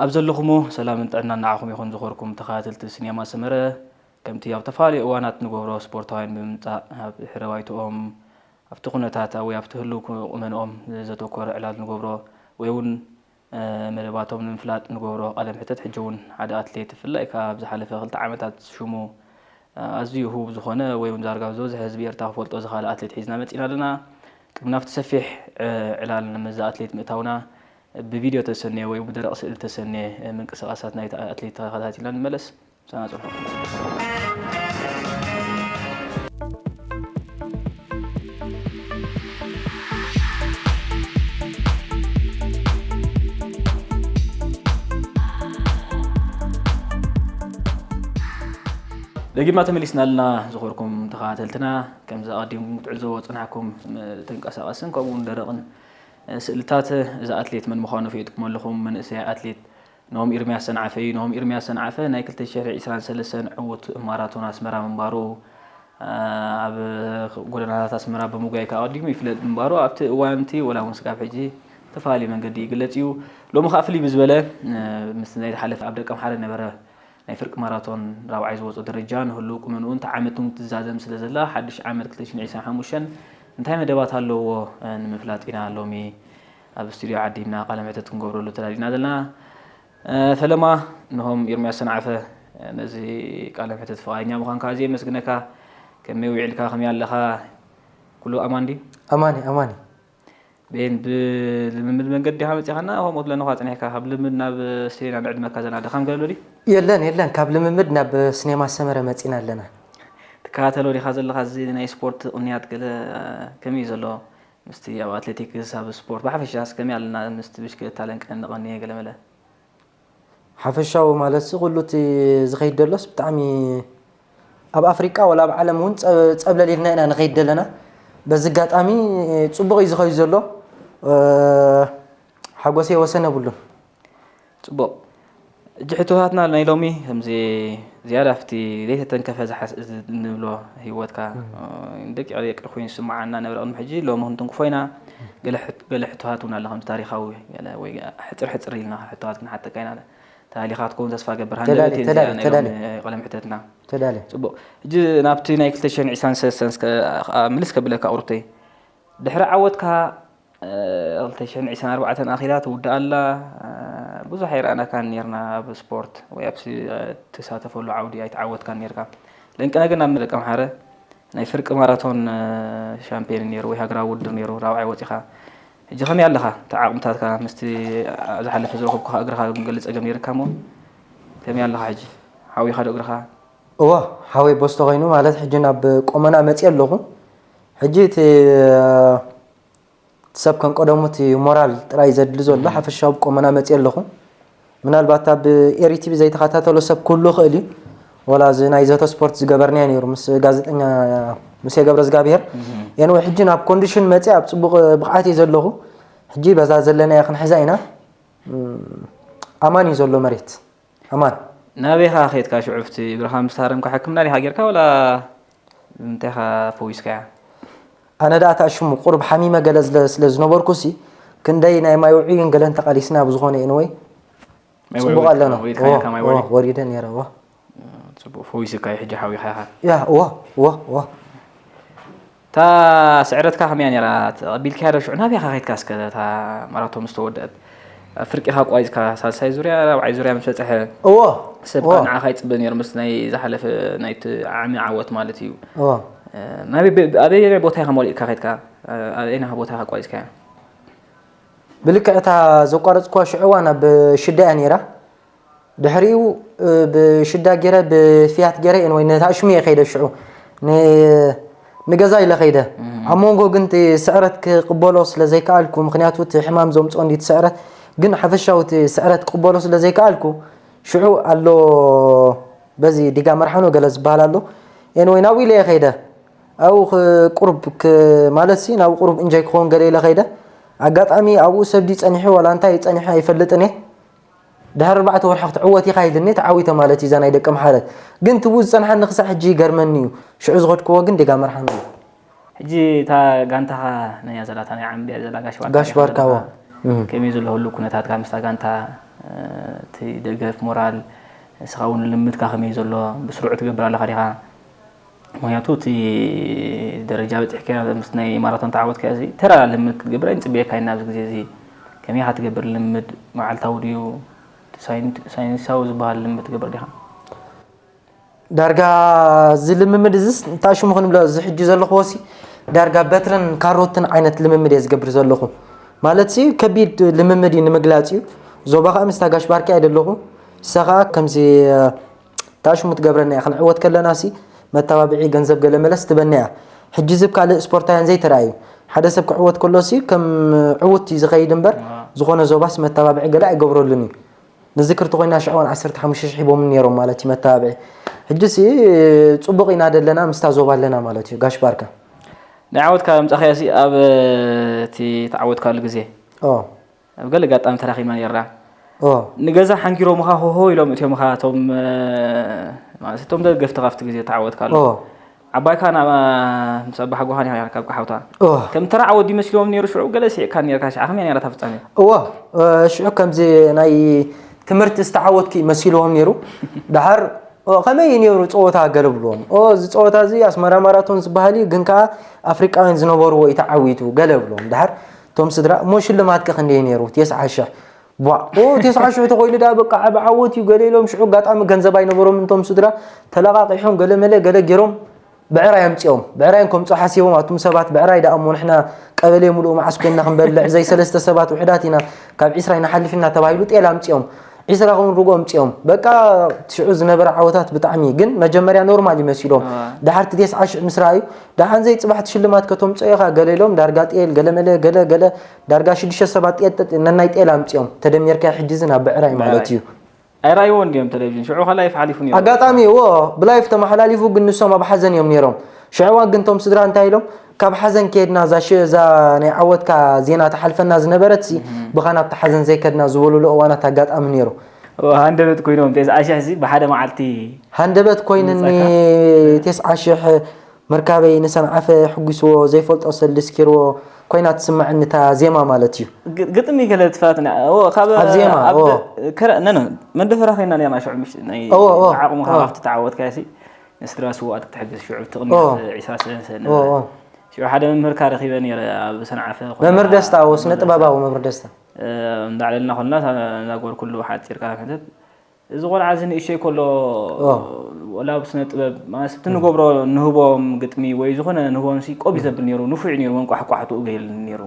ኣብ ዘለኹሞ ሰላምን ጥዕናን ንዓኹም ይኹን፣ ዝኸበርኩም ተኸታተልቲ ሲኔማ ሰመረ። ከምቲ ኣብ ተፈላለዩ እዋናት ንገብሮ፣ ስፖርታውያን ብምምጻእ ኣብ ድሕረ ባይትኦም ኣብቲ ኩነታት ወይ ኣብቲ ህሉው ቁመንኦም ዘተኮረ ዕላል ንገብሮ ወይ እውን መደባቶም ንምፍላጥ ንገብሮ ቃለ መሕተት፣ ሕጂ እውን ሓደ ኣትሌት፣ ብፍላይ ከኣ ኣብ ዝሓለፈ ክልተ ዓመታት ሽሙ ኣዝዩ ህቡብ ዝኾነ ወይ እውን ዳርጋ ዝበዝሐ ህዝቢ ኤርትራ ክፈልጦ ዝኸኣለ ኣትሌት ሒዝና መጺና ኣለና። ቅድሚ ናብቲ ሰፊሕ ዕላል ምስዚ ኣትሌት ምእታውና፣ ብቪድዮ ተሰነየ ወይ ብደረቕ ስእሊ ተሰነየ ምንቅስቓሳት ናይቲ ኣትሌት ተኸታቲልና ንመለስ። ምሳና ጽንሑ። ደጊምና ተመሊስና ኣለና፣ ዝኸበርኩም ተኸታተልትና። ከምዚ ኣቐዲምኩም ክትዕዘቦ ዝጸናሕኩም ተንቀሳቐስን ከምኡ እውን ደረቕን ስእልታት እዚ ኣትሌት መን ምዃኑ ፈሊጥኩም ኣለኹም። መንእሰይ ኣትሌት ኖም ኢርምያስ ሰንዓፈ እዩ። ኖም ኢርምያስ ሰንዓፈ ናይ ክልተ ሽሕን ዕስራን ሰለስተን ዕዉት ማራቶን ኣስመራ ምንባሩ፣ ኣብ ጎደናታት ኣስመራ ብምጉያይ ከኣ ኣቐዲሙ ይፍለጥ ምንባሩ ኣብቲ እዋን እቲ ወላ እውን ስጋብ ሕጂ ዝተፈላለየ መንገዲ ይግለጽ እዩ። ሎሚ ከኣ ፍልይ ብዝበለ፣ ምስ ናይ ዝሓለፈ ኣብ ደቀምሓረ ነበረ ናይ ፍርቂ ማራቶን ራብዓይ ዝወጾ ደረጃ፣ ንህሉው ቁመንኡ እንተ ዓመት እውን ትዛዘም ስለ ዘላ፣ ሓድሽ ዓመት ክልተ ሽሕን ዕስራን ሓሙሽተን እንታይ መደባት ኣለዎ ንምፍላጥ ኢና ሎሚ ኣብ ስቱድዮ ዓዲምና ቃለ መሕተት ክንገብረሉ ተዳሊና ዘለና። ፈለማ፣ ንሆም ኤርምያስ ሰንዓፈ፣ ነዚ ቃለ መሕተት ፍቓደኛ ምዃንካ ኣዝየ የመስግነካ። ከመይ ውዒልካ? ከመይ ኣለኻ? ኩሉ ኣማን ድዩ? ኣማን እዩ፣ ኣማን እዩ። ቤን፣ ብልምምድ መንገዲ ዲኻ መጺኻና? ከምኡ ትብለኒ እኳ ጸኒሕካ፣ ካብ ልምምድ ናብ ስቴና ንዕድመካ ዘና ድኻም ገለ ኣሎ ድዩ? የለን፣ የለን፣ ካብ ልምምድ ናብ ስኔማ ሰመረ መጺና ኣለና። ትከታተሎ ዲኻ ዘለኻ እዚ ናይ ስፖርት ቅንያት ገለ ከመይ እዩ ዘሎ? ምስቲ ኣብ ኣትሌቲክስ፣ ኣብ ስፖርት ብሓፈሻስ ከመይ ኣለና? ምስቲ ብሽክለታ ለንቀን ንቐንየ ገለ መለ። ሓፈሻዊ ማለትሲ ኩሉ እቲ ዝኸይድ ዘሎስ ብጣዕሚ ኣብ ኣፍሪቃ ወላ ኣብ ዓለም እውን ጸ-፣ ጸብለል ኢልና ኢና ንኸይድ ዘለና። በዚ ኣጋጣሚ ጽቡቕ እዩ ዝኸይድ ዘሎ። እ፣ ሓጎሰይ ወሰን የብሉን። ጽቡቕ። ሕጂ ሕቶታትና ናይ ሎሚ ከምዚ ዝያዳ ኣብቲ ዘይተተንከፈ ዝሓስ-፣ እዚ እንብሎ ህይወትካ፣ እም። እ፣ ደቂቕ ደቂቕ ኮይኑ ዝስምዓና ነበረ ቅድሚ ሕጂ። ሎሚ ክንትንክፎ ኢና። ገለ ሕት-፣ ገለ ሕቶታት እውን ኣለ፣ ከምዚ ታሪኻዊ ገለ ወይ ሕጽር ሕጽር ኢልና ሕቶታት ክንሓተካ ኢና። ተዳሊኻ ክትከውን ተስፋ እገብር። ተዳልየ፣ ሃንደበት እየ ተዳልየ፣ እዚኣ ናይ ሎሚ ተዳልየ። ቃለ መሕተትና። ተዳልየ። ጽቡቕ። ሕጂ ናብቲ ናይ ክልተ ሽሕን ዕስራን ሰለስተን እስከ፣ ኣ-፣ ምልስ ከብለካ ቁሩብተይ። ድሕሪ ዓወትካ፣ እ፣ ክልተ ሽሕን ዕስራን ኣርባዕተን ኣኺላ ትውዳእ ኣላ። እ፣ ብዙሕ ኣይረኣናካን ኔርና ኣብ ስፖርት ወይ ኣብ ሲ-፣ እ፣ ትሳተፈሉ ዓውዲ ኣይተዓወትካን ኔርካ። ለንቅነ ግን ኣብ ደቀምሓረ ናይ ፍርቂ ማራቶን፣ እ፣ ሻምፒዮን ነይሩ ወይ ሃገራዊ ውድድር ነይሩ፣ ራብዓይ ወጺኻ። ሕጂ ከመይ ኣለኻ? እቲ ዓቕምታትካ ምስቲ ዝሓለፈ ዝረኸብኩኻ እግርኻ ግን ገለ ጸገም ነይርካ እሞ፣ ከመይ ኣለኻ ሕጂ? ሓዊኻ ዶ እግርኻ? እወ፣ ሓወይ ቦስቶ ኮይኑ ማለት ሕጂ ናብ ቆመና መጽየ ኣለኹ። ሕጂ እቲ ሰብ ከም ቀደሙ እቲ ሞራል ጥራይ ዘድሊ ዘሎ፣ እም። ሓፈሻዊ ብቆመና መጽየ ኣለኹ። ምናልባት ኣብ ኤሪ ቲቪ ዘይተኸታተሎ ሰብ ክህሉ ይኽእል እዩ። ወላ እዚ ናይ ዘተ ስፖርት ዝገበርናዮ ነይሩ ምስ ጋዜጠኛ ሙሴ ገብረ እግዚኣብሔር። እም። ኤንወይ፣ ሕጂ ናብ ኮንዲሽን መጽየ ኣብ ጽቡቕ ብቕዓት እየ ዘለኹ። ሕጂ በዛ ዘለናያ ክንሕዛ ኢና። እም፣ ኣማን እዩ ዘሎ መሬት። ኣማን። ናበይ ኢኻ ኸይድካ ሽዑ? ኣብቲ እግርኻ ምስ ተሃረምካ ሕክምና ዲኻ ጌርካ ወላ እንታይ ኢኻ ፈዊስካያ? ኣነ ደኣ እታ ሽሙ ቁሩብ ሓሚመ ገለ ስለ፣ ስለ ዝነበርኩሲ፣ ክንደይ ናይ ማይ ውዑይን ገለን ተቓሊስና ብዝኾነ፣ ኤንወይ፣ ማይ ጽቡቕ ወሪድካ ኣለና። ወሪድካ እዎ፣ ኔርካ ማይ እዎ፣ ወሪ? ወሪደ ኔረ፣ እዎ። ጽቡቕ፣ ፈዊስካ እዩ ሕጂ ሓዊኻ ኢኻ። ያ፣ እዎ፣ እዎ፣ እዎ። እታ ስዕረትካ ከመይ እያ ነይራ? ተቐቢልካያ ዶ? ሽዑ ናበይ ኢኻ ኸይድካ እስከ እታ ማራቶን ምስ ተወድአት? ኣብ ፍርቂ ኢኻ ኣቋሪጽካ፣ ሳልሳይ ዙርያ፣ ራብዓይ ዙርያ ምስ በጽሐ እዎ፣ ሰብ እዎ። ንዓኻ ይጽበ ነይሩ፣ ምስ ናይ ዝሓለፈ ናይቲ ዓሚ ዓወት ማለት እዩ። እዎ። እ፣ ናበይ፣ ብ-፣ ኣበየናይ ቦታ ኢኻ መሊእካ ኸይድካ? እ፣ ኣበየናይ ቦታ ኢኻ ኣቋሪጽካያ? ብልክዕ እታ ዘቋረጽኩዋ ሽዑ እዋን ኣብ ሽዳ እያ ነይራ። ድሕሪኡ፣ እ፣ ብሽዳ ገይረ፣ ብፊያት ገይረ፣ ኤንወይ፣ ነታ ሽሙ እየ ከይደ ሽዑ። ን-፣ ንገዛ ኢለ ከይደ። እም። ኣብ መንጎ ግን እቲ ስዕረት ክቕበሎ ስለ ዘይከኣልኩ፣ ምኽንያቱ እቲ ሕማም ዘምጽኦ እንዲ እቲ ስዕረት፣ ግን ሓፈሻዊ እቲ ስዕረት ክቕበሎ ስለ ዘይከኣልኩ፣ ሽዑ ኣሎ በዚ ዲጋ መርሓኖ ገለ ዝበሃል ኣሎ። ኤንወይ፣ ናብኡ ኢለ እየ ከይደ። ኣብኡ ክ-፣ ቁሩብ ክ-፣ ማለትሲ ናብኡ ቁሩብ እንጆይ ክኸውን ገለ ኢለ ከይደ። ኣጋጣሚ ኣብኡ ሰብ ድዩ ጸኒሑ ዋላ እንታይ ጸኒሑ ኣይፈልጥን እየ። ድሕሪ ኣርባዕተ ወርሒ ክትዕወት ኢኻ ኢልኒ፣ ተዓዊተ ማለት እዩ እዛ ናይ ደቀምሓረ። ግን ትብኡ ዝጸንሓኒ ክሳዕ ሕጂ ይገርመኒ እዩ። ሽዑ ዝኸድክዎ ግን ዲጋ መርሓኖ እዩ። ሕጂ እታ ጋንታኻ ናይ ዘላ፣ እታ ናይ ዓምቢያ ዘላ ጋሽ ባርካ ጋሽ ዲኻ ባርካ፣ ዘለኻ? እዎ። እም። ከመይ ዘሎ ህሉው ኩነታትካ ምስታ ጋንታ? እቲ ደገፍ ሞራል፣ ንስኻ እውን ልምድካ ከመይ ዘሎ ብስሩዕ ትገብር ኣለኻ ዲኻ? ምኽንያቱ እቲ ደረጃ በፂሕካዮ ምስ ናይ ማራቶን ተዓወትካዮ እዚ ተራ ልምድ ክትገብር ኣይንፅበየካ ኢና ኣብዚ ግዜ እዚ። ከመይ ኢኻ ትገብር ልምድ? መዓልታዊ ድዩ? ሳይንሳዊ ዝበሃል ልምድ ትገብር ዲኻ? ዳርጋ እዚ ልምምድ እዚስ እንታይ ሽሙ ክንብሎ፣ እዚ ሕጂ ዘለኹዎ ሲ ዳርጋ በትርን ካሮትን ዓይነት ልምምድ እየ ዝገብር ዘለኹ። ማለት ሲ ከቢድ ልምምድ እዩ ንምግላፅ እዩ። ዞባ ከዓ ምስታ ጋሽ ባርካ እየ ዘለኹ። ንሳ ከዓ ከምዚ እንታይ ሽሙ ትገብረና እያ፣ ክንዕወት ከለና ሲ መተባብዒ ገንዘብ ገለ መለስ ትበና እያ። ሕጂ ዝብ ካልእ ስፖርታውያን ዘይተራእዩ፣ ሓደ ሰብ ክዕወት ከሎ ሲ ከም ዕውት እዩ ዝኸይድ እምበር ዝኾነ ዞባስ መተባብዒ ገለ ኣይገብረሉን እዩ። ንዝክር ተኾይና ሽዑ እውን ዓሰርተ ሓሙሽተ ሺሕ ሂቦም ነይሮም ማለት እዩ መተባብዒ። ሕጂ ሲ ፅቡቕ ኢና ደለና ምስታ ዞባ ኣለና ማለት እዩ። ጋሽ ባርካ ናይ ዓወትካ ምጻኸያ ሲ ኣብ እቲ ተዓወትካሉ ግዜ ኦ ኣብ ገለ ኣጋጣሚ ተራኺብና ነርና። ኦ ንገዛ ሓንጊሮምኻ ሆሆ ኢሎም እትዮምኻ እቶም ማለት እቶም ደገፍቲ ካብቲ ግዜ ተዓወትካሉ። ኦ ዓባይካ ናብ ምስ ኣባሓጎኻን ኢኻ ካብ ሓውታ ኦ ከም ተራ ዓወት ድዩ መሲልዎም ነይሩ ሽዑ ገለ ስዒቕካ ነርካ ሽዓ ከመይ ነይራ እታ ፍጻሜ? እዎ ሽዑ ከምዚ ናይ ትምህርቲ ዝተዓወትኩ እዩ መሲልዎም ነይሩ። ደሓር ኦ ከመይ እዩ ነይሩ ፀወታ ገለ ብልዎም። ኦ እዚ ፀወታ እዚ ኣስመራ ማራቶን ዝበሃል እዩ ግን ከዓ ኣፍሪቃውያን ዝነበርዎ እዩ ተዓዊቱ ገለ ብልዎም። ደሓር እቶም ስድራ እሞ ሽልማት ከ ክንደይ ነይሩ? ተስዓ ሽሕ ቧ ኦ ተስዓ ሽሕ ተኾይኑ ደኣ በቃ ዓቢ ዓወት እዩ ገለ ኢሎም ሽዑ ኣጋጣሚ ገንዘብ ኣይነበሮምን እቶም ስድራ ተለቓቒሖም ገለ መለ ገለ ገይሮም ብዕራይ ኣምጺኦም ብዕራይ ከም ጾ ሓሲቦም ኣቱም ሰባት ብዕራይ ደኣ እሞ ንሕና ቀበሌ ሙሉእ መዓስ ኮይንና ክንበልዕ ዘይ ሰለስተ ሰባት ውሕዳት ኢና ካብ ዒስራ ኢና ሓሊፍና ተባሂሉ ጤል ኣምጺኦም ዒስራ ኹን ርጎ ኣምጺኦም በቃ ሽዑ ዝነበረ ዓወታት ብጣዕሚ ግን መጀመርያ ኖርማል ይመሲሎም ድሓር እቲ ቴስዓ ሽሕ ምስ ረኣዩ ደሓን ዘይ ጽባሕ እቲ ሽልማት ከተምጽኦ ኢኻ ገለ ኢሎም ዳርጋ ጤል ገለ መለ ገለ ገለ ዳርጋ ሽዱሽተ ሰባት ጤል ነናይ ጤል ኣምጺኦም ተደሚርካ ሕጂ እዚ ናብ ብዕራይ ማለት እዩ ኣይራይዎ እንዲዮም ቴሌቪዥን ሽዑ ከ ላይፍ ሓሊፉ ነይሩ ኣጋጣሚ እዎ ብላይፍ ተመሓላሊፉ ግን ንሶም ኣብ ሓዘን እዮም ነይሮም ሽዑ እዋን ግን ቶም ስድራ እንታይ ኢሎም ካብ ሓዘን ከየድና እዛ ሽ- እዛ ናይ ዓወትካ ዜና ተሓልፈና ዝነበረት ሲ ብኻ ናብቲ ሓዘን ዘይከድና ዝበሉሉ እዋናት ኣጋጣሚ ነይሩ እዎ ሃንደበት ኮይኖም ቴስዓ ሽሕ ሲ ብሓደ መዓልቲ ሃንደበት ኮይንኒ መጻካ? ቴስዓ ሽሕ ምርካበይ ንሰንዓፈ ኣሕጒስዎ ዘይፈልጦ ሰልዲ ስኪርዎ ኮይና ትስመዐኒ እታ ዜማ ማለት እዩ። ግጥሚ ገለ ትፋትና እዎ ካብ ኣብ ዜማ ኣብ እዎ። ከረ ነነ መደፈራ ኮይና ኔርና ሽዑ ምሽ ናይ እዎ፣ እዎ፣ ዓቕምኻ እዎ። ካብቲ ተዓወትካዮ ሲ ንስድራ ስውኣት ክትሕግዝ ሽዑ እቲ ቅድሚ እዎ። ዕስራ ሰለስተ እዎ፣ ነበረ። እዎ። ሽዑ ሓደ መምህርካ ረኺበ ኔረ ኣብ ሰንዓፈ ኮይና መምህር ደስታ እዎ፣ ስነ መድረሳ። ጥበባዊ መምህር ደስታ። እንዳዕለልና ኮልና እዛ ጎር ኩሉ ሓጺርካ ሕተት እዚ ቆልዓ እዚ ንእሸይ ከሎ ኦ። ወላ ኣብ ስነ ጥበብ ማለት እቲ ንገብሮ ንህቦም ግጥሚ ወይ ዝኾነ ንህቦም ሲ ቆብ እዩ ዘብል ነይሩ ንፉዕ እዩ ነይሩ መንቋሕቋሕትኡ ገይል ነይሩ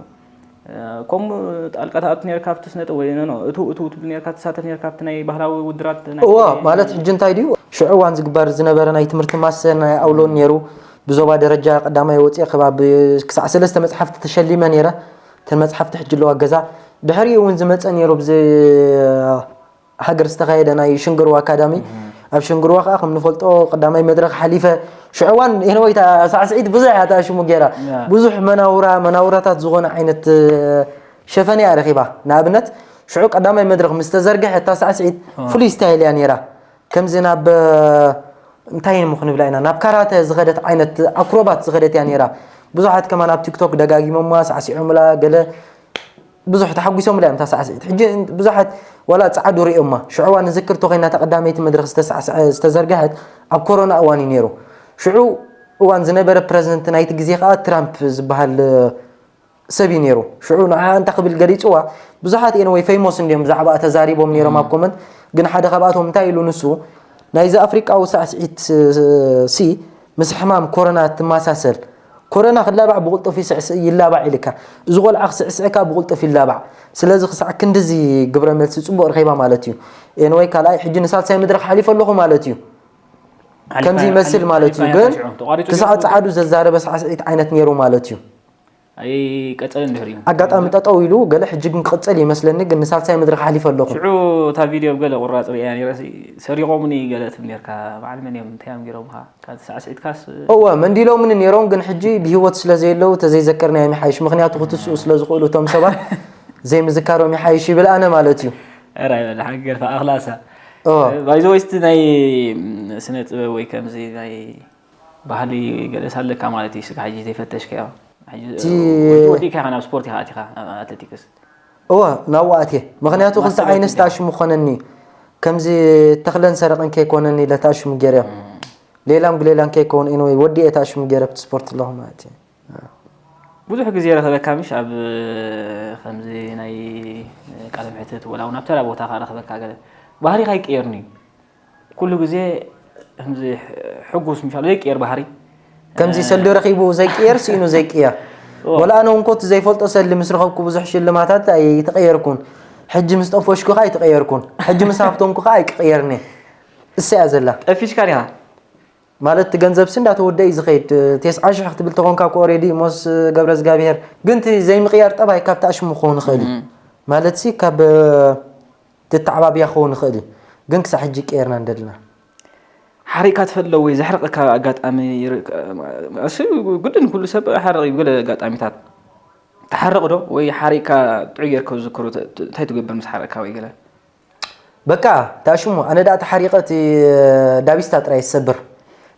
እ፣ ከምኡ ጣልቃ ትኣቱ ነርካ ኣብቲ ስነ ጥበብ ወይ ኖ እቱ እቱ ትብል ነርካ ትሳተፍ ነርካ ኣብቲ ናይ ባህላዊ ውድራት ናይ እዎ ማለት ሕጂ እንታይ ድዩ ሽዑ እዋን ዝግበር ዝነበረ ናይ ትምህርቲ ማስተር ናይ ኣውሎን ነይሩ ብዞባ ደረጃ ቀዳማይ ወፅኤ ከባቢ ክሳዕ ሰለስተ መፅሓፍቲ ተሸሊመ ነይረ እተን መፅሓፍቲ ሕጂ ኣለዋ ገዛ ድሕሪኡ እውን ዝመፀ ነይሩ ብዚ ሃገር ዝተኻየደ ናይ ሽንግርዋ ኣካዳሚ ኣብ ሽንግርዋ ከዓ ከም ንፈልጦ ቀዳማይ መድረክ ሓሊፈ ሽዑ እዋን ኤንወይ እታ ሳዕስዒት ብዙሕ እያ እታ ሽሙ ገይራ ብዙሕ መናውራ መናውራታት ዝኾነ ዓይነት ሸፈን እያ ረኺባ ንኣብነት ሽዑ ቀዳማይ መድረክ ምስ ተዘርግሐ እታ ሳዕስዒት ፍሉይ ስታይል እያ ነይራ ከምዚ ናብ እንታይ እሞ ክንብላ ኢና ናብ ካራተ ዝኸደት ዓይነት ኣክሮባት ዝኸደት እያ ነይራ ብዙሓት ከማን ኣብ ቲክቶክ ደጋጊሞማ ሳዕሲዖምላ ገለ ብዙሕ ተሓጒሶምላ እዮም እታ ሳዕስዒት ሕጂ ብዙሓት ዋላ ፃዓዱ ሪኦማ ሽዑዋ ንዝክር ተኾይና ተቐዳመይቲ መድረክ ዝተዘርግሐት ኣብ ኮሮና እዋን እዩ ነይሩ ሽዑ እዋን ዝነበረ ፕረዚደንት ናይቲ ግዜ ከዓ ትራምፕ ዝበሃል ሰብ እዩ ነይሩ ሽዑ ንዓ እንታ ክብል ገሊፅዋ ብዙሓት እዮም ወይ ፈይሞስ እንዲዮም ብዛዕባ ተዛሪቦም ነይሮም ኣብ ኮመንት ግን ሓደ ካብኣቶም እንታይ ኢሉ ንሱ ናይዚ ኣፍሪቃዊ ሳዕስዒት ሲ ምስ ሕማም ኮሮና ትመሳሰል ኮረና ክላባዕ ብቕልጡፍ ይስዕስዕ ይላባዕ ኢልካ። እዚ ቆልዓ ክስዕስዕ ከኣ ብቕልጡፍ ይላባዕ። ስለዚ ክሳዕ ክንድዚ ግብረ መልሲ ጽቡቕ ረኺባ ማለት እዩ። ኤንወይ ካልኣይ ሕጂ ንሳልሳይ መድረኽ ሓሊፈ ኣለኹ ማለት እዩ። ከምዚ ይመስል ማለት እዩ። ግን ክሳዕ ጸዓዱ ዘዛረበ ሳዕስዒት ዓይነት ነይሩ ማለት እዩ። ኣይቀጸለን ድሕሪኡ። ኣጋጣሚ ጠጠው ኢሉ ገለ ሕጂ ግን ክቕጽል ይመስለኒ ግን ንሳልሳይ መድረኽ ሓሊፈ ኣለኹ። ሽዑ እታ ቪድዮ ብገለ ቁራጽ ርእያ ነይረ ሰሪቖምኒ ገለ ትብል ነርካ በዓል መን እዮም እንታይ እዮም ገይሮምኻ? ካብ ሳዕስዒትካስ እወ መንዲሎምኒ ነይሮም ግን ሕጂ ብሂወት ስለ ዘየለዉ ተዘይዘከርናዮም ይሓይሽ ምኽንያቱ ክትስኡ ስለ ዝኽእሉ እቶም ሰባት ዘይምዝካሮም ይሓይሽ ይብል ኣነ ማለት እዩ። ራይ በል ሓገር ኣኽላሳ እወ ባይዘወይ እስቲ ናይ ስነ ጥበብ ወይ ከምዚ ናይ ባህሊ ገለስ ኣለካ ማለት እዩ ስጋ ሕጂ ዘይፈተሽካዮ ሕጂ እቲ ወዲ ወዲእካ ኢኻ ናብ ስፖርት ኢኻ ኣቲኻ ኣብ ኣትሌቲክስ እወ፣ ናብኡ ኣትየ። ምኽንያቱ ክልተ ዓይነት ተኣሽሙ ክኾነኒ እዩ። ከምዚ ተኽለን ሰረቐን ከይኮነኒ ኢለ ተኣሽሙ ገይረዮ። ሌላም ጉሌላን ከይከውን፣ ኤንወይ፣ ወዲ እየ ተኣሽሙ ገይረ ኣብቲ ስፖርት ኣለኹ ማለት እዩ። ብዙሕ ግዜ ረኸበካ ምሽ ኣብ ከምዚ ናይ ቃለ ምሕትት ወላ እውን ኣብ ተራ ቦታ ከኣ ረኸበካ ገለ ባህሪኻ ኣይቅየርን እዩ። ኩሉ ግዜ ከምዚ ሕጉስ ምሻሉ ዘይቅየር ባህሪ። ከምዚ ሰልዲ ረኺቡ ዘይቅየር፣ ስኢኑ ዘይቅየር። ወላ ኣነ እውን ኮቲ ዘይፈልጦ ሰልዲ ምስ ረኸብኩ ብዙሕ ሽልማታት ኣይተቐየርኩን። ሕጂ ምስ ጠፈሽኩ ከኣ ኣይተቐየርኩን። ሕጂ ምስ ሃብተምኩ ከኣ ኣይቅየርን እየ። እሳ እያ ዘላ። ጠፊሽካ ዲኻ? ማለት እቲ ገንዘብ ሲ እንዳተወደ እዩ ዝኸይድ። ቴስዓ ሽሕ ክትብል ተኾንካ እኮ ኦሬዲ ሞስ ገብረ እግዚኣብሔር። ግን እቲ ዘይምቕያር ጠባይ ካብ ተኣሽሙ ክኸውን ይኽእል እዩ። ማለት ሲ ካብ ትተዓባብያ ክኸውን ይኽእል እዩ። ግን ክሳብ ሕጂ ቀየርና እንደልና። ሓሪቕካ ትፈልጥ ዶ ወይ ዘሕረቐካ ኣጋጣሚ ይርእ- እሱ ግድን ኩሉ ሰብ ሓረቕ እዩ። ገለ ኣጋጣሚታት ትሓርቕ ዶ ወይ ሓሪቕካ ጥዑይ ጌርካ ዝዝክሮ ተ- ተ- እንታይ ትገብር ምስ ሓረቕካ ወይ ገለ? በቃ ታሽሙ ኣነ ደኣ ተሓሪቐ እቲ ዳቢስታ ጥራይ ዝሰብር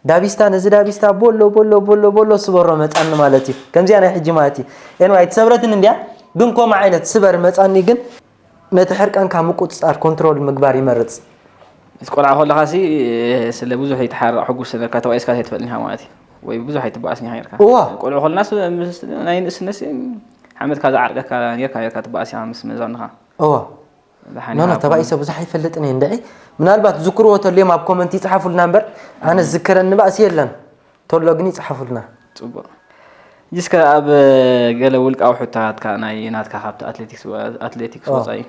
ዳቢስታ ነዚ ዳቢስታ ቦሎ ቦሎ ቦሎ ቦሎ ስበሮ መጻኒ ማለት እዩ። ከምዚኣ ናይ ሕጂ ማለት እዩ። ኤንዋይ ትሰብረትን እንዲያ ግን ኮማ ዓይነት ስበር መጻኒ ግን ነቲ ሕርቃንካ ምቁጽጻር ኮንትሮል ምግባር ይመርጽ። ምስ ቆልዓ ከለኻ ሲ ስለ ብዙሕ ይትሓረቕ ሕጉስ ነበርካ ተባኢስካ ኣይትፈልጥን ኢኻ ማለት እዩ። ወይ ብዙሕ ኣይትበኣስን ኢኻ ኔርካ። እዋ። ቆልዑ ከለና ስ- ምስ ናይ ንእስነት ሲ ሓመድካ ዝዓርቀካ ኔርካ ኔርካ ትበኣስ ኢኻ ምስ መዛኑኻ። እዋ። ኖ ኖ ተባኢሰ ብዙሕ ኣይፈልጥን እየ እንድዒ ምናልባት ዝክርዎ ተልዮም ኣብ ኮመንት ይፅሓፉልና እምበር ኣነ ዝዝከረኒ ባእሲ የለን ተሎ ግን ይፅሓፉልና ፅቡቅ እስከ ኣብ ገለ ውልቃዊ ሕቶታትካ ናይ ናትካ ካብቲ ኣትሌቲክስ ኣትሌቲክስ ወፃኢ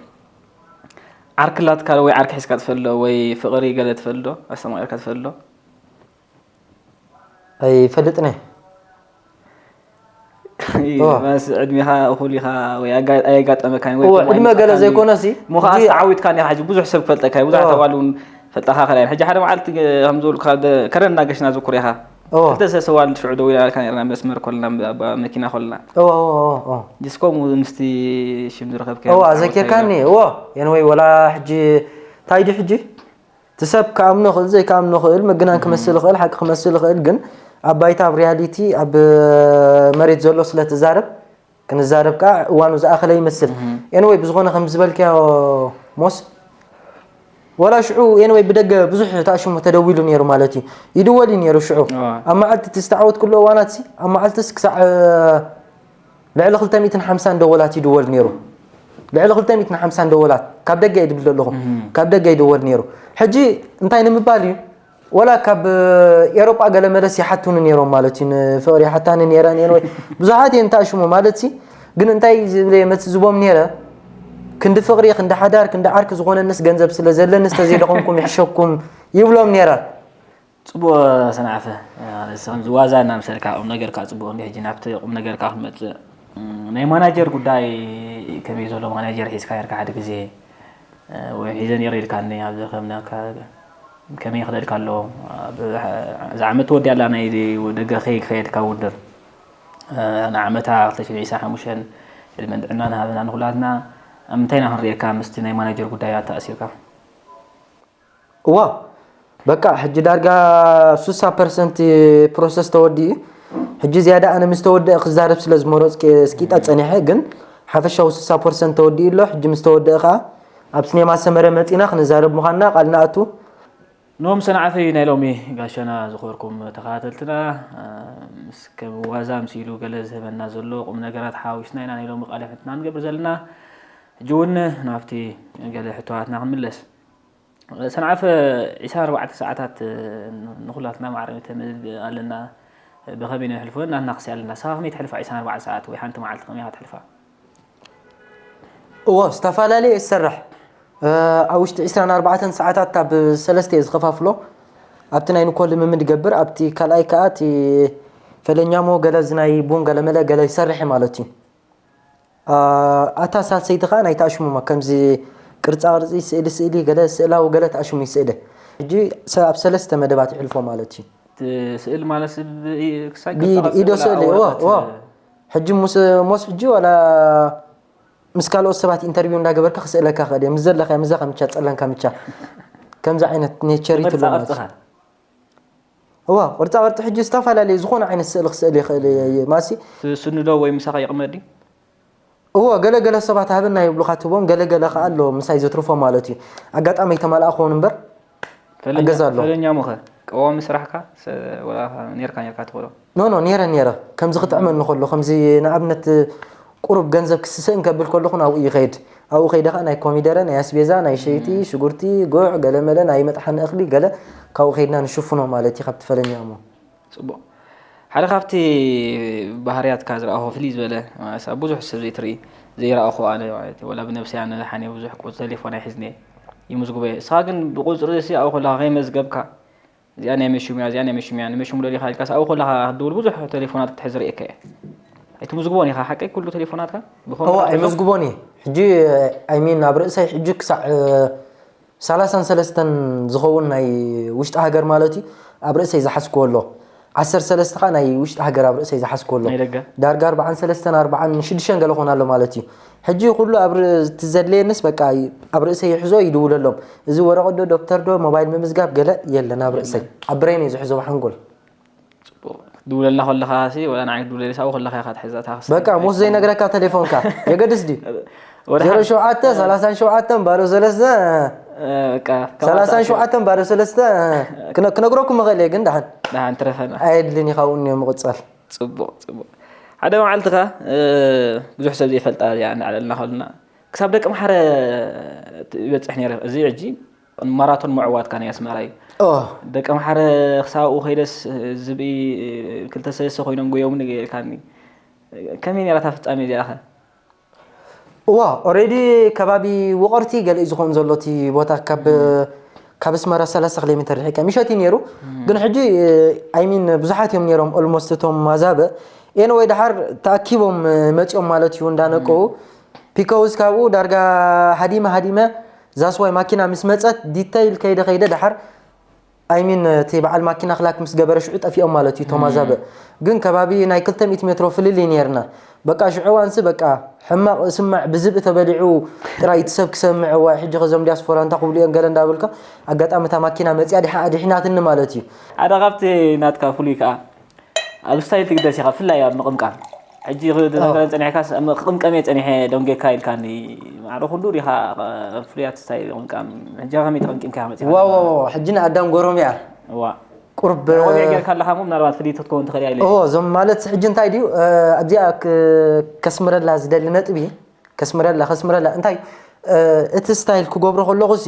ዓርኪ ላትካ ወይ ዓርኪ ሒዝካ ትፈልዶ ወይ ፍቅሪ ገለ ትፈልዶ ኣስተማቂርካ ትፈልዶ ኣይፈልጥን እየ ማስ ዕድሜኻ እኹል ኢኻ ወይ ኣጋ- ኣየጋጠመካን ወይ እወ፣ ዕድመ ገለ ኣይመጻካን እዩ። ዘይኮነሲ፣ እሞ ኸዓ ሕጂ ኣስተዓዊትካኒ ኢኻ ሕጂ ብዙሕ ሰብ ክፈልጠካ እዩ ብዙሕ ኣዎ። ኣተዋሉ እውን ፈልጠኻ ኸዳ ሕጂ ሓደ መዓልቲ ገ- ከም ዝበልኩኻ ደ- ከረን እናገሽና ዝኩር ኢኻ እወ። ክልተ ሰ- ሰዋል ሽዑ ደው ኢልና ከነርና መስመር ኮልና ኣብ መኪና ኮልና እወ እወ እወ እወ ጅስኮ ሙ- ምስቲ ሽም ዝረኸብከ እወ ኣዘኪርካኒ እወ የንወይ ወላ ሕጂ ታይ ድዩ ሕጂ እቲ ሰብ ክኣምኖ ይኽእል ዘይክኣምኖ ይኽእል ምግናን ክመስል ይኽእል ሓቂ ክመስል ይኽእል ግን ኣብ ባይታ ኣብ ሪያሊቲ ኣብ መሬት ዘሎ ስለ ትዛረብ ክንዛረብ ከዓ እዋኑ ዝኣኸለ ይመስል ኤንወይ ብዝኾነ ከም ዝበልክዮ ሞስ ወላ ሽዑ ኤንወይ ብደገ ብዙሕ ተኣሽሙ ተደዊሉ ነይሩ ማለት እዩ ይድወል እዩ ነይሩ ሽዑ ኣብ መዓልቲ እቲ ዝተዓወትኩሉ እዋናት ሲ ኣብ መዓልትስ ክሳዕ ልዕሊ ክልተ ሚእትን ሓምሳን ደወላት ይድወል ነይሩ ልዕሊ ክልተ ሚእትን ሓምሳን ደወላት ካብ ደገ እየ ድብል ዘለኹ ካብ ደገ ይድወል ነይሩ ሕጂ እንታይ ንምባል እዩ ወላ ካብ ኤሮጳ ገለ መለስ ይሓቱኒ ነይሮም ማለት እዩ ንፍቕሪ ይሓታኒ ነይረን እየን ወይ ብዙሓት እየን ተኣሽሙ ማለት ሲ ግን እንታይ ዝብል እየ መልሲ ዝቦም ነይረ ክንዲ ፍቕሪ ክንዲ ሓዳር ክንዲ ዓርኪ ዝኾነንስ ገንዘብ ስለ ዘለንስ ተዘይደኾምኩም ይሕሸኩም ይብሎም ነይረ ፅቡቕ ሰንዓፈ እዚ ከምዚ ዋዛ እናምሰልካ ቁም ነገርካ ፅቡቕ እንዲ ሕጂ ናብቲ ቁም ነገርካ ክንመፅእ ናይ ማናጀር ጉዳይ ከመይ ዘሎ ማናጀር ሒዝካ ነርካ ሓደ ግዜ ወይ ሒዘ ነይረ ኢልካኒ ኣብዚ ከም ከመይ ይኽደልካ ኣሎ እዚ ዓመት ተወዲያ ኣላ ናይ ደገ ከይ ክኸየድካ ውድድር ንዓመታ ክልተ ሽሕን ዕስራን ሓሙሽተን ዕድመን ጥዕናን ሃበና ንኹላትና ኣብ ምንታይ ኢና ክንሪኤካ ምስቲ ናይ ማናጀር ጉዳይ ኣተኣሲርካ እዋ በቃ ሕጂ ዳርጋ ሱሳ ፐርሰንት ፕሮሰስ ተወዲኡ ሕጂ ዝያዳ ኣነ ምስ ተወደአ ክዛረብ ስለ ዝመረፅኩ እየ ስቂጠ ፀኒሐ ግን ሓፈሻዊ ሱሳ ፐርሰንት ተወዲኡ ኣሎ ሕጂ ምስ ተወደአ ከዓ ኣብ ስኔማ ሰመረ መፂና ክንዛረብ ምዃንና ቃል ንኣቱ ኖም ሰንዓፈይ ናይ ሎሚ ጋሻና ዝኾርኩም ተኸታተልትና ምስ ከም ዋዛ ምሲሉ ገለ ዝህበና ዘሎ ቁም ነገራት ሓዊስና ኢና ናይ ሎሚ ቃለ ሕትና ንገብር ዘለና ሕጂ እውን ናብቲ ገለ ሕቶዋትና ክንምለስ ሰንዓፈ ዕስራን ኣርባዕተን ሰዓታት ንኹላትና ማዕረ ተምእል ኣለና ብኸመይ ነሕልፎ እናናኽሲ ኣለና ንስኻ ከመይ ተሕልፋ ዕስራን ኣርባዕተን ሰዓት ወይ ሓንቲ መዓልቲ ከመይ ኢኻ ተሕልፋ እዎ ዝተፈላለየ ይሰርሕ ኣብ ውሽጢ ዕስራን ኣርባዕተን ሰዓታት ኣብ ሰለስተ እየ ዝኸፋፍሎ ኣብቲ ናይ ንኮ ልምምድ ይገብር ኣብቲ ካልኣይ ከዓ እቲ ፈለኛሞ ገለ ዝናይ ቡን ገለመለ ገለ ይሰርሕ ማለት እዩ ኣታ ሳልሰይቲ ከዓ ናይ ተኣሽሙማ ከምዚ ቅርፃ ቅርፂ ስእሊ ስእሊ ገለ ስእላዊ ገለ ተኣሽሙ ይስእለ ሕጂ ኣብ ሰለስተ መደባት ይሕልፎ ማለት እዩ ስእል ማለት ክሳይ ኢዶ ስእሊ ሕጂ ሞስ ሕጂ ዋላ ምስ ካልኦት ሰባት ኢንተርቪው እንዳገበርካ ክስእለካ ክእል ምስ ዘለካ ምዛ ከምቻ ፀለንካ ምቻ ከምዚ ዓይነት ኔቸር ይትሎ ማለት እዋ ቅርፃ ቅርፂ ሕጂ ዝተፈላለዩ ዝኾነ ዓይነት ስእሊ ክስእል ይኽእል ማሲ ስንዶ ወይ ምሳኻ ይቕመጥ ድዩ እዎ፣ ገለ ገለ ሰባት ሃበና ይብሉኻ ትህቦም፣ ገለ ገለ ከኣ ኣሎ ምሳይ ዘትርፎ ማለት እዩ። ኣጋጣሚ ኣይተማልኣ ክኸውን እምበር፣ ፈለኛ- ኣገዛ ኣሎ። ፈለኛ ሙኸ ቀዋሚ ስራሕካ ሰ- ወላ ኔርካ ኔርካ ትኽእሎ? ኖ ኖ፣ ኔረ ኔረ። ከምዚ ክጥዕመኒ ከሎ፣ ከምዚ ንኣብነት ቁሩብ ገንዘብ ክስስእን ከብል ከለኹ ናብኡ ይኸይድ። ኣብኡ ከይደ ኸኣ ናይ ኮሚደረ፣ ናይ ኣስቤዛ፣ ናይ ሸይቲ፣ ሽጉርቲ፣ ጉዕ፣ ገለ መለ ናይ መጥሓኒ እኽሊ ገለ ካብኡ ከይድና ንሽፍኖ ማለት እዩ ካብቲ ፈለኛ እሞ። ጽቡቕ። ሓደ ካብቲ ባህርያትካ ዝረኣኹ ፍልይ ዝበለ፣ ማለት ኣብ ብዙሕ ሰብ ዘይትርኢ፣ ዘይረኣኹ ኣነ ማለት እዩ። ወላ ብነብሰይ ኣነ ደሓን እየ፣ ብዙሕ ቁጽሪ ቴሌፎን ኣይሕዝን እየ፣ ይምዝግቦ እየ። ንስኻ ግን ብቁጽሪ ሲ ኣብኡ ከለኻ ከይመዝገብካ፣ እዚኣ ናይ መሹም እያ፣ እዚኣ ናይ መሹም እያ፣ ንመሹም ደሊኻ ኢልካስ ኣብኡ ከለኻ ክትድውል ብዙሕ ቴሌፎናት ክትሕዝ ርእየካ እየ። ኣይትምዝግቦን ኢኻ፣ ሓቀይ? ኩሉ ቴሌፎናትካ ብኸምኡ እዋ፣ ክትሕዞ? ኣይመዝግቦን እየ። ሕጂ፣ ኣይሚን፣ ኣብ ርእሰይ ሕጂ ክሳዕ፣ እ፣ ሰላሳን ሰለስተን ዝኸውን ናይ ውሽጢ ሃገር ማለት እዩ፣ ኣብ ርእሰይ ዝሓዝክዎ ኣሎ። ዓሰርተ ሰለስተ ኸኣ ናይ ውሽጢ ሃገር ኣብ ርእሰይ ዝሓዝክዎ ኣሎ። ናይ ደገ? ዳርጋ ኣርባዓን ሰለስተን፣ ኣርባዓን ሽዱሽተን ገለ ክኾን ኣሎ ማለት እዩ። ሕጂ ኩሉ ኣብ ር-፣ እቲ ዘድለየንስ በቃ ኣብ ርእሰይ ይሕዞ፣ ይድውለሎም። እዚ ወረቐት ዶ፣ ደብተር ዶ፣ ሞባይል ምምዝጋብ ገለ የለን ኣብ ርእሰይ። ኣብ ብሬን እየ ዝሕዞ ብሓንጎል። ጽቡቕ። ክትድውለልና ከለኻ ሲ፣ ወላ ንዓይ ክትድውለለይ ሳብኡ ከለኻ ኢኻ ትሕዛ እታ ክስ-፣ በቃ ሞስ ዘይነግረካ ቴሌፎንካ። የገድስ ድዩ? ወደ ዜሮ ሸውዓተ፣ ሰላሳን ሸውዓተን፣ ባዶ ሰለስተ፣ እ፣ በቃ፣ ሰላሳን ሸውዓተን፣ ባዶ ሰለስተ፣ ክነ-፣ ክነግረኩም እኽእል እየ፣ ግን ደሓን። ደሓን ትረፈና። ኣየድልን እዩ ካብኡ እኒኦ ምቕጻል። ጽቡቕ፣ ጽቡቕ። ሓደ መዓልቲ ኸኣ፣ እ፣ ብዙሕ ሰብ ዘይፈልጣ እዚኣ እናዕለልና ከለና፣ ክሳብ ደቂ ምሓረ ይበጽሕ ነይረ። እዚ ሕጂ ማራቶን ምዕዋትካ ናይ ኣስመራ እዩ። ኦ። ደቂ ምሓረ ክሳብ ኣብኡ ከይደስ፣ ዝብኢ ክልተ ሰለስተ ኮይኖም ጎዮምኒ ኢልካኒ። ከመይ ነይራ እታ ፍጻሜ እዚኣ ኸ? እዋ፣ ኦሬዲ ከባቢ ውቕርቲ ገለ እዩ ዝኾን ዘሎ እቲ ቦታ ካብ፣ ካብ ኣስመራ ሰላሳ ኪሎ ሜትር ርሒቀ። ምሸት እዩ ነይሩ። ግን ሕጂ፣ ኣይሚን፣ ብዙሓት እዮም ነይሮም ኦልሞስት እቶም ማዛበ። ኤንወይ፣ ደሓር ተኣኪቦም መጺኦም ማለት እዩ እንዳነቀው። ፒኮውስ ካብኡ ዳርጋ ሃዲመ ሃዲመ ዛስዋይ ማኪና ምስ መጸት ዲተይል ከይደ ከይደ ደሓር ኣይሚን እቲ በዓል ማኪና ክላክ ምስ ገበረ ሽዑ ጠፊኦም ማለት እዩ። ቶም ኣዛብእ ግን ከባቢ ናይ ክልተ ሚእቲ ሜትሮ ፍልልይ ነይርና። በቃ ሽዑ እዋንሲ በቃ ሕማቕ ስማዕ ብዝብኢ ተበሊዑ ጥራይ እቲ ሰብ ክሰምዕ፣ ዋይ ሕጂ ከዞም ዲያስፖራ እንታይ ክብሉ እዮም ገለ እንዳበልካ ኣጋጣሚ እታ ማኪና መጺኣ ዲሓ ኣድሒናትኒ ማለት እዩ። ሓደ ካብቲ ናትካ ፍሉይ ከኣ ኣብ ስታይል ትግደስ ኢኻ፣ ብፍላይ ኣብ ምቕምቃም። ሕጂ ክነግረን ጸኒሕካስ፣ ኣብ ክቕምቀም እየ ጸኒሐ ደንጌካ ኢልካኒ። ማዕረ ኩሉ ዲኻ ፍሉያት ስታይል ምቕምቃም። ሕጂ ከመይ ተቐምቂምካ ኢኻ መጺኻ? ዋው፣ ዋው፣ ዋው፣ ሕጂ ንኣዳም ጎሮም እያ። እዋ። ቁርብ ቆቢዕ ጌርካ ኣለኻ እሞ ምናልባት ፍልይቲ ክትከውን ትኽእል እያ ኢለ። እዎ፣ እዞም ማለት ሕጂ እንታይ ድዩ፣ እ፣ ኣብዚኣ ክ-፣ ከስምረላ ዝደሊ ነጥቢ፣ ከስምረላ፣ ከስምረላ፣ እንታይ፣ እ፣ እቲ ስታይል ክገብሮ ከለኹ ሲ፣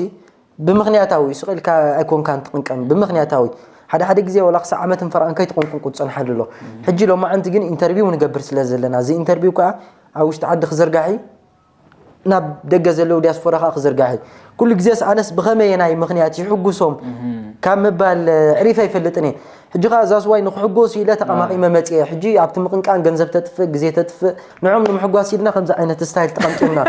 ብምኽንያታዊ እዩ፣ ስቕ ኢልካ ኣይኮንካን ትቕንቀም፣ ብምኽንያታዊ። ሓደ ሓደ ግዜ ወላ ክሳዕ ዓመትን ፈረቓን ከይትቕንቅን ክትጸንሓሉ ኣሎ። ሕጂ ሎማዓንቲ ግን ኢንተርቪው ንገብር ስለ ዘለና፣ እዚ ኢንተርቪው ከኣ ኣብ ውሽጢ ዓዲ ክዝርጋሕ እዩ፣ ናብ ደገ ዘለዉ ዲያስፖራ ከኣ ክዝርጋሕ እዩ። ኩሉ ግዜስ ኣነስ ብኸመየናይ ምኽንያት ይሕጉሶም ካብ ምባል፣ እ፣ ዕሪፈ ኣይፈልጥን እየ። ሕጂ ከኣ እዛ ዝዋይ ንኽሕጎሱ ኢለ ተቐማቒመ መጽየ። ሕጂ ኣብቲ ምቕንቃን ገንዘብ ተጥፍእ፣ ግዜ ተጥፍእ፣ ንዖም ንምሕጓስ ኢልና ከምዚ ዓይነት ስታይል ተቐምቂምና።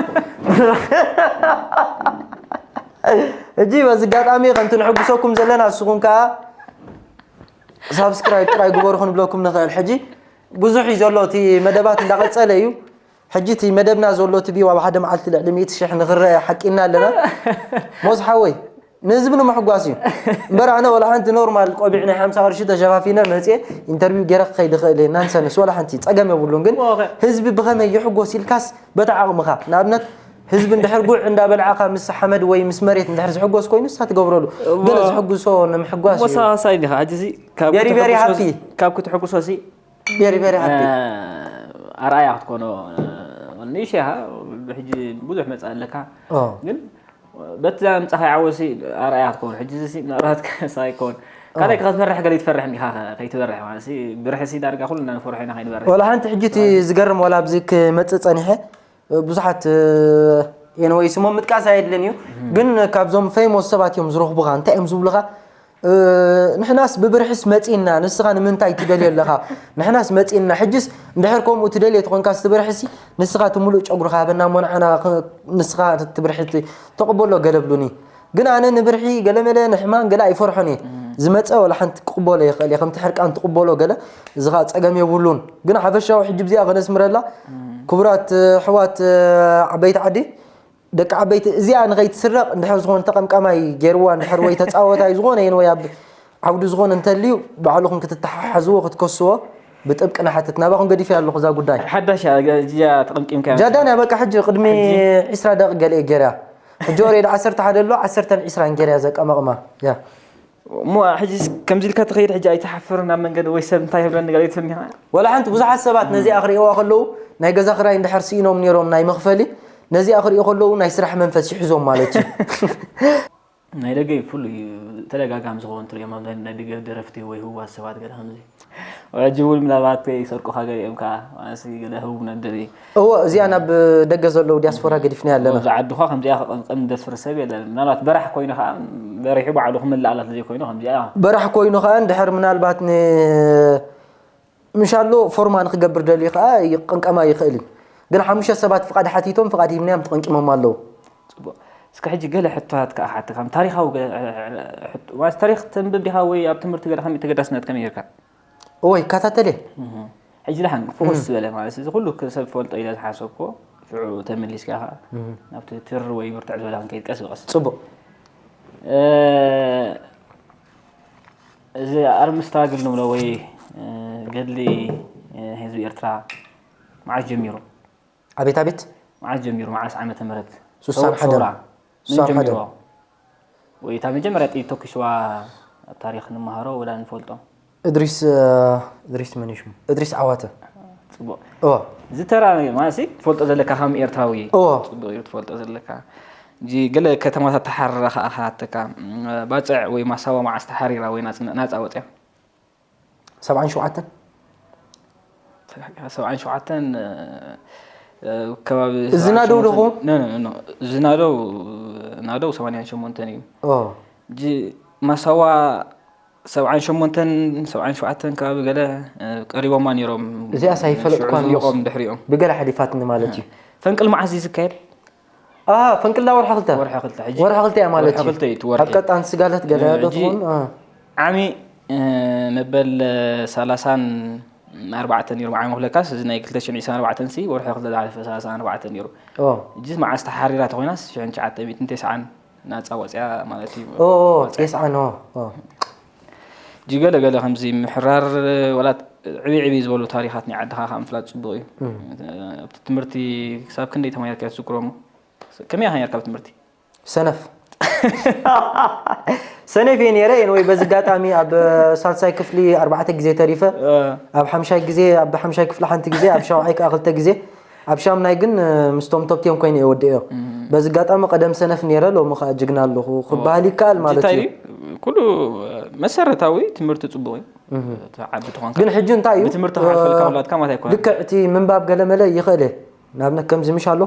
ሕጂ በዚ ኣጋጣሚ ከምቲ ንሕጉሰኩም ዘለና ንስኹም ከኣ ሳብስክራይብ ጥራይ ግበሩ ክንብለኩም ንኽእል። ሕጂ ብዙሕ እዩ ዘሎ፣ እቲ መደባት እንዳቐጸለ እዩ። ሕጂ እቲ መደብና ዘሎ እቲ ቪው ኣብ ሓደ መዓልቲ ልዕሊ ሚእቲ ሽሕ ንኽረአ ሓቂና ኣለና። ሞዝ ሓወይ፣ ንህዝቢ ንምሕጓስ እዩ። እምበር ኣነ ወላ ሓንቲ ኖርማል ቆቢዕ ናይ ሓምሳ ቅርሺ ተሸፋፊነ መጽየ ኢንተርቪው ገይረ ክኸይድ እኽእል እየ። ናንሰንስ ወላ ሓንቲ ጸገም የብሉን። ግን ኦኸ። ህዝቢ ብኸመይ ይሕጎስ ኢልካስ በታ ዓቕምኻ። ንኣብነት ህዝቢ እንድሕር ጉዕ እንዳበልዓኻ ምስ ሓመድ ወይ ምስ መሬት እንድሕር ዝሕጎስ ኮይኑ ንሳ ትገብረሉ። ግን እሞ ዝሕጉሶ ንምሕጓስ እዩ። መሳሳይ እንዲኻ። ሕጂ እዚ ካብ ቬሪ፣ ቬሪ ክትሕጉሶ ሃፒ። ካብ ክትሕጉሶ እዚ ቬሪ፣ ቬሪ ሃፒ። እ፣ ኣርኣያ ክትኮኖ፣ እ፣ ንእሽተይ ኢኻ፣ ሕጂ ብዙሕ መጻኢ ኣለካ። ኦ። ግን በቲ ዘምጻኻዮ ዓወትሲ ኣርኣያ ክትኮን፣ ሕጂ እዚ ምናልባት ከሳ ኣይኮን። ካልኣይ ኦ። ከ ክትፈርሕ ገለ ትፈርሕ እንዲኻ፣ ከ-፣ ከይትበርሕ ማለት ሲ፣ ብርሕሲ ዳርጋ ኩልና ንፈርሖ ኢና ከይንበርሕ። ወላ ሓንቲ ሕጂ እቲ ዝገርም፣ ወላ ኣብዚ ክመጽእ ጸኒሐ፣ ብዙሓት፣ ኤንወይ ስሞም ምጥቃስ ኣየድልን እዩ፣ ግን ካብዞም ፌሞስ ሰባት እዮም ዝረኽቡኻ። እንታይ እዮም ዝብሉኻ? እ፣ ንሕናስ ብብርሕስ መጺእና፣ ንስኻ ንምንታይ ትደልዮ ኣለኻ? ንሕናስ መጺእና። ሕጅስ እንድሕር ከምኡ ትደልዮ ተኾንካስ ትብርሕሲ፣ ንስኻ እቲ ምሉእ ጨጉርኻ ሃበና እሞ ንዓና ኽ-፣ ንስኻ ትብርሒ ት-፣ ተቐበሎ ገለ ብሉኒ። ግን ኣነ ንብርሒ ገለመለ ንሕማም ገለ ኣይፈርሖን እየ። ዝመጸ ወላ ሓንቲ ክቕበሎ ይኽእል እየ። ከምቲ ሕርቃን ትቕበሎ ገለ፣ እዚ ኸኣ ጸገም የብሉን። ግን ሓፈሻዊ ሕጂ ብዚኣ ከነስምረላ፣ ክቡራት ኣሕዋት ዓበይቲ ዓዲ፣ ደቂ ዓበይቲ፣ እዚኣ ንኸይትስረቕ እንድሕር ዝኾነ ተቐምቃማይ ገይርዋ እንድሕር ወይ ተጻወታይ ዝኾነ የን ወይ ኣብ ዓውዲ ዝኾነ እንተልዩ ባዕልኹም ክትተሓሓዝዎ ክትከስዎ ብጥብቂ ንሓትት፣ ናባኹም ገዲፈ ኣለኹ እዛ ጉዳይ። ሓዳሽ እያ፣ እዚኣ ተቐምቂምካ እያ። ጃዳን እያ፣ በቃ ሕጂ ቅድሚ ዕስራ ደቂቕ ገለ እየ ገይራ። ሕጂ ኦሬዲ ዓሰርተ ሓደ ኣሎ፣ ዓሰርተን ዕስራን ገይራ እያ ዘቀማቕማ። ያ። እሞ ሕጂ ከምዚ ኢልካ ትኸይድ ሕጂ ኣይትሓፍርን ኣብ መንገዲ ወይ ሰብ እንታይ ይብለኒ ገለ ትብልኒ ኢኻ? ወላ ሓንቲ ብዙሓት ሰባት ነዚኣ ክርእይዋ ከለዉ ናይ ገዛ ክራይ እንድሕር ስኢኖም ነይሮም ናይ መኽፈሊ ነዚኣ ክርእዩ ከለዉ ናይ ስራሕ መንፈስ ይሕዞም ማለት እዩ። ናይ ደገ እዩ ፍሉይ እዩ ተደጋጋሚ ዝኸውን ትሪኦም ኣብ ናይ ደገ ደረፍቲ ወይ ህዋት ሰባት ገለ ከምዚ ሕጂ እውን ምናልባት ይሰርቁኻ ገሊኦም ከዓ ማለትሲ ገለ ህቡ ነድር እዩ እዎ እዚኣ ናብ ደገ ዘለዉ ዲያስፖራ ገዲፍና ኣለና ኣብዚ ዓድኻ ከምዚኣ ክቐምቀም ደፍር ሰብ የለን ምናልባት በራሕ ኮይኑ ከዓ በሪሑ ባዕሉ ክምልእ ኣላት ዘይኮይኑ ከምዚኣ በራሕ ኮይኑ ከዓ እንድሕር ምናልባት ን ምሻሎ ፎርማ ንክገብር ደልዩ ከዓ ይቅንቀማ ይኽእል እዩ። ግን ሓሙሽተ ሰባት ፍቃድ ሓቲቶም ፍቃድ ሂብናዮም ተቀንቂሞም ኣለዉ። ፅቡቅ። እስከ ሕጂ ገለ ሕቶታት ከዓ ሓትካ። ታሪካዊ ገ- ሕቶ- ማለት ታሪክ ተንብብ ዲካ ወይ ኣብ ትምህርቲ ገለ ከመይ ተገዳስነት ከመይ ጌርካ? እወ ይከታተል እየ። ሕጂ ደሓን ፍኹስ ዝበለ ማለት እዚ ኩሉ ሰብ ክፈልጦ ኢለ ዝሓሰብኮ ሽዑ ተመሊስካ ከዓ ናብቲ ትር ወይ ብርትዕ ዝበለ ክንከይድ ቀስ ብቀስ። ፅቡቅ። እዚ ኣርም ስትራግል ንብሎ ወይ ገድሊ ህዝቢ ኤርትራ መዓስ ጀሚሩ? ኣቤት ኣቤት። መዓስ ጀሚሩ? መዓስ ዓመተ ምህረት? ሱሳን ሓደ። ሱሳን ሓደ። ወይ እታ መጀመርያ ጥይት ተኩስዋ ኣብ ታሪኽ ንምሃሮ ወላ ንፈልጦ? እድሪስ እድሪስ መን ሽሙ? እድሪስ ዓዋተ። ጽቡቕ። እወ። ዝተራ ማሲ ትፈልጦ ዘለካ ከም ኤርትራዊ። እወ። ጽቡቕ እዩ ትፈልጦ ዘለካ። እዚ ገለ ከተማታት ተሓርራ ከኣ ሃተካ ባጽዕ ወይ ማሳዋ መዓስ ተሓሪራ ወይ ናጽ- ናጻ ወጽያ? ሰብዓን ሸውዓተን ሰብዓን ሸውዓተን ከባቢ እዚ ናደው ዶ ኾን? ዝናደው ናደው ሰማንያን ሸሞንተን እዩ። ኦ። ማሳዋ ሰብዓን ሸሞንተን ሰብዓን ሸውዓተን ከባቢ ገለ ቀሪቦማ ነይሮም። እዚኣስ ኣይፈለጥኳን ሽዑ ዝሊቖም ድሕሪኦም። ብገለ ሓሊፋትኒ ማለት እዩ። ፈንቅል መዓስ እዩ ዝካየድ? ኣሃ ፈንቅልና ወርሒ ክልተ ወርሒ ክልተ ሕጂ ወርሒ ክልተ እያ ማለት ወርሒ እዩ። ክልተ እዩ እቲ ወርሒ። ኣብ ቀጣን ስጋለት ገለ ዶ ሕጂ ትኾን? ኣሃ። ዓሚ መበል ሰላሳን ኣርባዕተን ነይሩ ዓሚ ክለካስ እዚ ናይ ክልተ ሽሕን ዕስራን ኣርባዕተን ሲ ወርሒ ክልተ ዝሓለፈ ሰላሳን ኣርባዕተን ነይሩ። ኦ። ሕጂ መዓስ ተሓሪራ ተኾይናስ ሽሕን ትሽዓተ ሚእትን ተስዓን ናጻ ወጽያ ማለት እዩ። ኦ፣ ኦ፣ ወጽያ። ቴስዓን፣ ኦ፣ ኦ። ጂ ገለ ገለ ከምዚ ምሕራር ወላ ዕብይ ዕብይ ዝበሉ ታሪኻት ናይ ዓድኻ ከኣ ምፍላጥ ጽቡቕ እዩ። እም። ኣብቲ ትምህርቲ ክሳብ ክንደይ ተማሂርካ ትዝክሮ እሞ? ከመይ ኢኻ ነርካ ኣብ ትምህርቲ? ሰነፍ። ሰነፍ እየ ነይረ። ኤንወይ በዚ ኣጋጣሚ ኣብ ሳልሳይ ክፍሊ ኣርባዕተ ግዜ ተሪፈ። እ። ኣብ ሓምሻይ ግዜ ኣብ ሓምሻይ ክፍሊ ሓንቲ ግዜ ኣብ ሻውዓይ ከኣ ክልተ ግዜ ኣብ ሻምናይ ግን ምስቶም ቶፕ ቴን ኮይነ እየ ወዲኤዮ። በዚ ኣጋጣሚ ቀደም ሰነፍ ነይረ ሎሚ ከኣ ጅግና ኣለኹ ክበሃል ይከኣል ማለት እዩ። ኩሉ መሰረታዊ ትምህርቲ ጽቡቕ እዩ። ተዓቢ ተኾንካ ግን ሕጂ እንታይ እዩ ብትምህርቲ ክሓልፈልካ ውላድካ ማለት ኣይኮነን። ልክዕ እቲ ምንባብ ገለመለ ይኽእል እየ። ንኣብነት ከምዚ ምሽ ኣሎ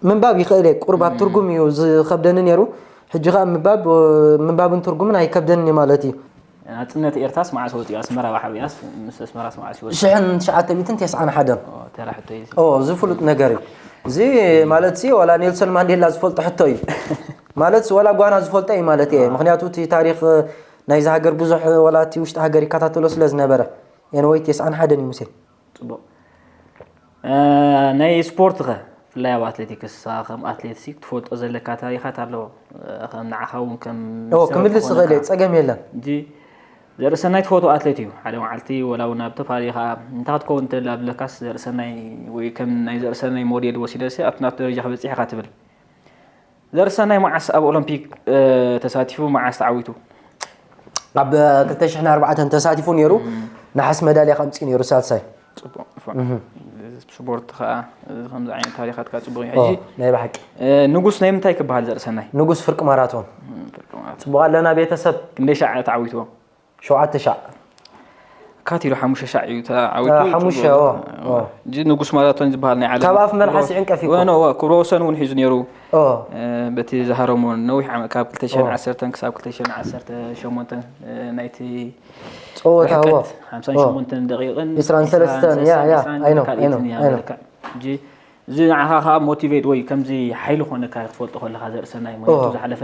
ምንባብ ይኽእል እየ። ቁሩብ ኣብ ትርጉም እዩ ዝኸብደኒ ነይሩ። ሕጂ ከኣ ምንባብ ምንባብን ትርጉምን ኣይከብደንን እዩ ማለት እዩ። ናጽነት ኤርትራስ መዓስ ወጺኡ? ኣስመራ ብሓቢኣስ ምስ ኣስመራስ መዓስ ይወጽእ? ሽሕን ትሽዓተ ሚእትን ተስዓን ሓደን። ኦ፣ ተራ ሕቶ እዩ። ኦ፣ እዚ ፍሉጥ ነገር እዩ። እዚ ማለት ሲ ዋላ ኔልሰን ማንዴላ ዝፈልጦ ሕቶ እዩ። ማለት ሲ ዋላ ጓና ዝፈልጦ እዩ ማለት እየ። ምክንያቱ እቲ ታሪኽ ናይዚ ሃገር ብዙሕ ዋላ እቲ ውሽጢ ሃገር ይከታተሎ ስለ ዝነበረ። ኤንወይ ተስዓን ሓደን እዩ ሙሴ። ጽቡቕ። ናይ ስፖርት ኸ ብፍላይ ኣብ ኣትሌቲክስ ንስኻ ከም ኣትሌት ሲ ክትፈልጦ ዘለካ ታሪኻት ኣሎ። ከም ንዓኻ እውን ከም ኦ ሰብ ክምልስ ትኾነካ። ዝኽእል እየ ጸገም የለን። እንጂ ዘርእሰናይ ትፈትዎ ኣትሌት እዩ። ሓደ መዓልቲ ወላ እውን ኣብ ተፋልዮ ኸዓ እንታይ ክትከውን ትደሊ ኣለካስ ዘርእሰናይ ወይ ከም ናይ ዘርእሰናይ ሞዴል ወሲደ ሲ ኣብቲ ናቱ ደረጃ ክበጽሕ ኢኻ ትብል። ዘርሰናይ መዓስ ኣብ ኦሎምፒክ ተሳቲፉ? መዓስ ተዓዊቱ? ኣብ ክልተ ሽሕን ኣርባዕተን ተሳቲፉ ነይሩ። ነሓስ መዳልያ ከምፂኡ ነይሩ ሳልሳይ። ፅቡቅ። ስፖርት ከዓ ከምዚ ዓይነት ታሪካት ከዓ ፅቡቅ እዩ። ሕጂ ናይ ብሓቂ ንጉስ ናይ ምንታይ ክበሃል ዘርሰናይ? ንጉስ ፍርቂ ማራቶን። ፅቡቅ ኣለና ቤተሰብ። ክንደይ ሻዕ ተዓዊትዎ? ሸውዓተ ሻዕ። ካት ኢሉ ሓሙሽተ ሻዕ እዩ ተዓዊቱ። ሓሙሽተ፣ ኦ፣ ኦ። እዚ ንጉስ ማራቶን ዝበሃል ናይ ዓለም ካብ ኣፍ መልሓስ ይዕንቀፍ እዩ እኮ። ወኖ፣ ወ፣ ክብረ ወሰን እውን ሒዙ ነይሩ። ኦ። እ፣ በቲ ዝሃረሞ ነዊሕ ዓመት፣ ካብ ክልተ ሽሕን ዓሰርተን ክሳብ ክልተ ሽሕን ዓሰርተ ሸሞንተን፣ እ፣ ናይቲ ጸወታ፣ ኦ። ርሕቀት ሓምሳን ሸሞንተን ደቂቕን ዒስራን ሰለስተን፣ ያ፣ ያ፣ ዓሰርተን፣ I know, I know, ካልኢትን እያ I know። መልክዕ። ሕጂ እዚ ንዓኻ ከዓ ሞቲቬት ወይ ከምዚ ሓይሊ ኮነካ ክትፈልጦ ከለካ ዘርእሰናይ፣ ምክንያቱ ዝሓለፈ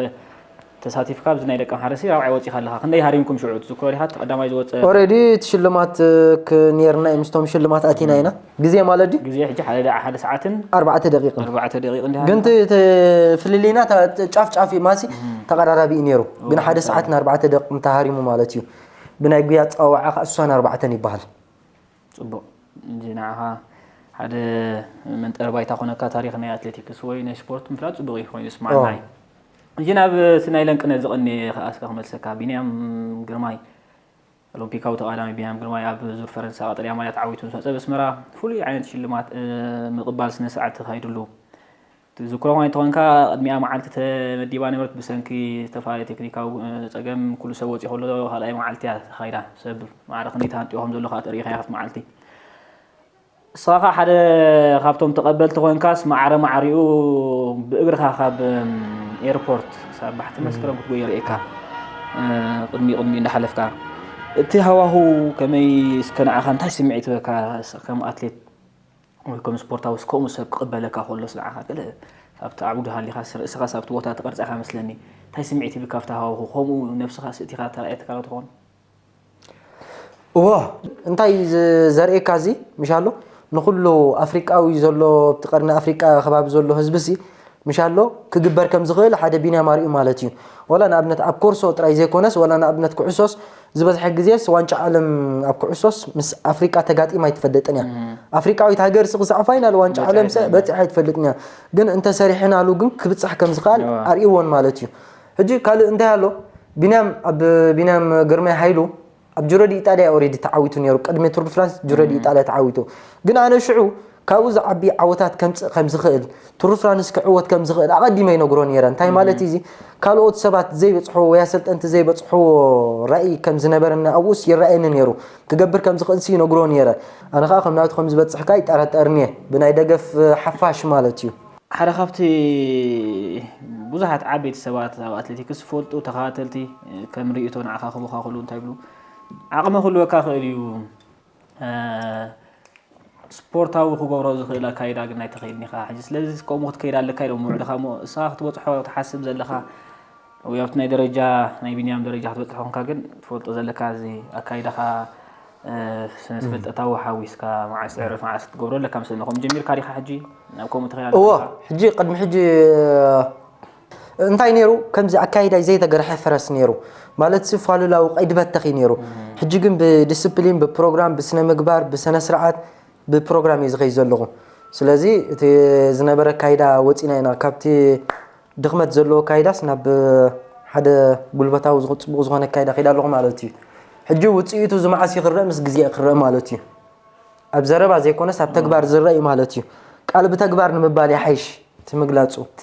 ተሳቲፍካ ኣብዚ ናይ ደቂ ኣምሓረ ሲ ራብዓይ ወፂኻ ኣለኻ። ክንደይ ሃሪምኩም ሽዑ ትዝክሮ ዲኻ? እቲ ቀዳማይ ዝወፀ ኦሬዲ እቲ ሽልማት ክ- ነይርና እዩ ምስቶም ሽልማት ኣቲና ኢና። ግዜ ማለት ድዩ? ግዜ ሕጂ ሓደ ደቂ ሓደ ሰዓትን ኣርባዕተ ደቂቕን። ኣርባዕተ ደቂቕን ድሓ ግን እቲ- እቲ ፍልልይና ተ- ጫፍ ጫፍ እዩ ማሲ ተቐራራቢ እዩ ነይሩ። ግን ሓደ ሰዓትን ኣርባዕተ ደቂቕን ተሃሪሙ ማለት እዩ። ብናይ ጉያ ኣፀዋውዓ ከዓ እሷን ኣርባዕተን ይበሃል። ጽቡቕ። እዚ ንዓኻ ሓደ መንጠሪ ባይታ ኮነካ፣ ታሪኽ ናይ ኣትሌቲክስ ወይ ናይ ስፖርት ምፍላጥ ጽቡቕ እዩ ኮይኑ ይስማዓና እዩ። እዚ ናብ እቲ ናይ ለንቅነ ዝቐንየ ከኣ እስከ ክመልሰካ። ቢንያም ግርማይ፣ ኦሎምፒካዊ ተቓዳሚ ቢንያም ግርማይ ኣብ ዙር ፈረንሳ ቀጠልያ ማልያ ተዓዊቱ ምስ መጸ፣ ኣብ ኣስመራ ፍሉይ ዓይነት ሽልማት፣ እ፣ ምቕባል ስነ ስርዓት ተኻይዱሉ። ትዝክሮ ኮይኑ እንተኾንካ፣ ቅድሚኣ መዓልቲ ተመዲባ ነበረት፣ ብሰንኪ ዝተፈላለየ ቴክኒካዊ፣ እ፣ ጸገም ኩሉ ሰብ ወጺኡ ከሎ ካልኣይ መዓልቲ እያ ተኻይዳ። ሰብ ማዕረ ክንደይ ተሃንጥዩ ከም ዘሎ ከኣ ተርእይኻ ኢኻ ኣብቲ መዓልቲ። ንስኻ ከኣ ሓደ ካብቶም ተቐበልቲ ኮንካስ፣ ማዕረ ማዕሪኡ ብእግርኻ ካብ፣ እም፣ ኤርፖርት ክሳብ ባሕቲ መስከረም ክትጎዮ ርእየካ፣ እ፣ ቅድሚ ቅድሚ እንዳሓለፍካ። እቲ ሃዋሁ ከመይ እስከ ንዓኻ እንታይ ስምዒት ይህበካ? ከም ኣትሌት ወይ ከም ስፖርታዊ ከምኡ ሰብ ክቕበለካ ከሎስ ንዓኻ ገለ ኣብቲ ዓውዲ ሃሊኻስ ርእስኻስ ኣብቲ ቦታ ተቐርጻኻ መስለኒ። እንታይ ስምዒት ይህብካ ኣብቲ ሃዋሁ? ከምኡ ነብስኻ ስእቲኻ ተራእየትካ ዶ ትኸውን? እዎ፣ እንታይ እዩ ዝ-፣ ዘርእየካ እዚ ምሻሎ? ንኹሉ ኣፍሪቃዊ ዘሎ ኣብቲ ቀርኒ ኣፍሪቃ ከባቢ ዘሎ ህዝቢ ሲ ምሻሎ ክግበር ከም ዝኽእል ሓደ ቢንያም ኣርእዩ ማለት እዩ። ወላ ንኣብነት ኣብ ኮርሶ ጥራይ ዘይኮነስ፣ ወላ ንኣብነት ኩዕሶስ ዝበዝሐ ግዜስ ዋንጫ ዓለም ኣብ ኩዕሶስ ምስ ኣፍሪቃ ተጋጢማ ኣይትፈልጥን እያ። ኣፍሪቃዊት ሃገር ሲ ክሳዕ ፋይናል ዋንጫ በፂሓ ዓለም ሰ ኣይትፈልጥን። በፂሓ ኣይትፈልጥን እያ። ግን እንተሰሪሕናሉ ግን ክብፃሕ ከም ዝኽእል እዋ። ኣርእይዎን ማለት እዩ። ሕጂ ካልእ እንታይ ኣሎ? ቢንያም፣ ኣብ ቢንያም ግርማይ ሃይሉ ኣብ ጁሮ ዲ ኢጣልያ ኦሬዲ ተዓዊቱ ነይሩ። ቅድሚ ቱር ድ ፍራንስ ጁሮ ዲ ኢጣልያ ተዓዊቱ። ግን ኣነ ሽዑ ካብኡ ዝዓቢ ዓወታት ከምፅእ ከም ዝኽእል፣ ቱር ድ ፍራንስ ክዕወት ከም ዝኽእል ኣቐዲመ ይነግሮ ነይረ። እንታይ ማለት እዩ እዚ? ካልኦት ሰባት ዘይበፅሖ ወይ ኣሰልጠንቲ ዘይበፅሖ ራእይ ከም ዝነበረኒ ኣብኡስ ይረኣየኒ ነይሩ። ክገብር ከም ዝኽእል ሲ ይነግሮ ነይረ። ኣነ ከዓ ከም ናቱ ከም ዝበፅሕ ከዓ ይጠራጠርን እየ። ብናይ ደገፍ ሓፋሽ ማለት እዩ። ሓደ ካብቲ ብዙሓት ዓበይቲ ሰባት ኣብ ኣትሌቲክስ ዝፈልጡ ተኸታተልቲ ከም ርእይቶ ንዓኻ ክህቡኻ ከለዉ እንታይ ይብሉ? ዓቕሚ ክህልወካ ይኽእል እዩ፣ እ፣ ስፖርታዊ ክገብሮ ዝኽእል ኣካይዳ ግን ኣይተኸይድን ኢኻ። ሕጂ ስለዚ ከምኡ ክትከይድ ኣለካ ኢሎም ምውዕልኻ እሞ ንስኻ ክትበጽሖ ትሓስብ ዘለኻ ወይ ኣብቲ ናይ ደረጃ ናይ ቢንያም ደረጃ ክትበጽሕ ኮንካ ግን ትፈልጦ ዘለካ እዚ ኣካይዳኻ፣ እ፣ ስነ-ፍልጠታዊ ሓዊስካ መዓስ ትዕርፍ መዓስ ክትገብሮ ኣለካ መስለኒ። ከምኡ ጀሚርካ ዲኻ ሕጂ ናብ ከምኡ ትኸይድ እዎ፣ ኣለኻ? ሕጂ ቅድሚ ሕጂ፣ እ፣ እንታይ ነይሩ? ከምዚ ኣካይዳይ ዘይተገርሐ ፈረስ ነይሩ። ማለት ሲ ፋሉላዊ ቀይዲ በተኺ ነይሩ። ሕጂ ግን ብዲስፕሊን፣ ብፕሮግራም፣ ብስነ ምግባር፣ ብስነ ስርዓት፣ ብፕሮግራም እየ ዝኸይድ ዘለኹ። ስለዚ እቲ ዝነበረ ኣካይዳ ወፂና ኢና። ካብቲ ድኽመት ዘለዎ ኣካይዳስ ናብ ሓደ ጉልበታዊ ዝኹ-፣ ፅቡቕ ዝኾነ ኣካይዳ ከይዳ ኣለኹ ማለት እዩ። ሕጂ ውፅኢቱ እዚ መዓስ እዩ ክረአ? ምስ ግዜ እዩ ክረአ ማለት እዩ። ኣብ ዘረባ ዘይኮነስ ኣብ ተግባር ዝረአ እዩ ማለት እዩ። ቃል ብተግባር ንምባል ይሓይሽ እቲ ምግላፁ። እቲ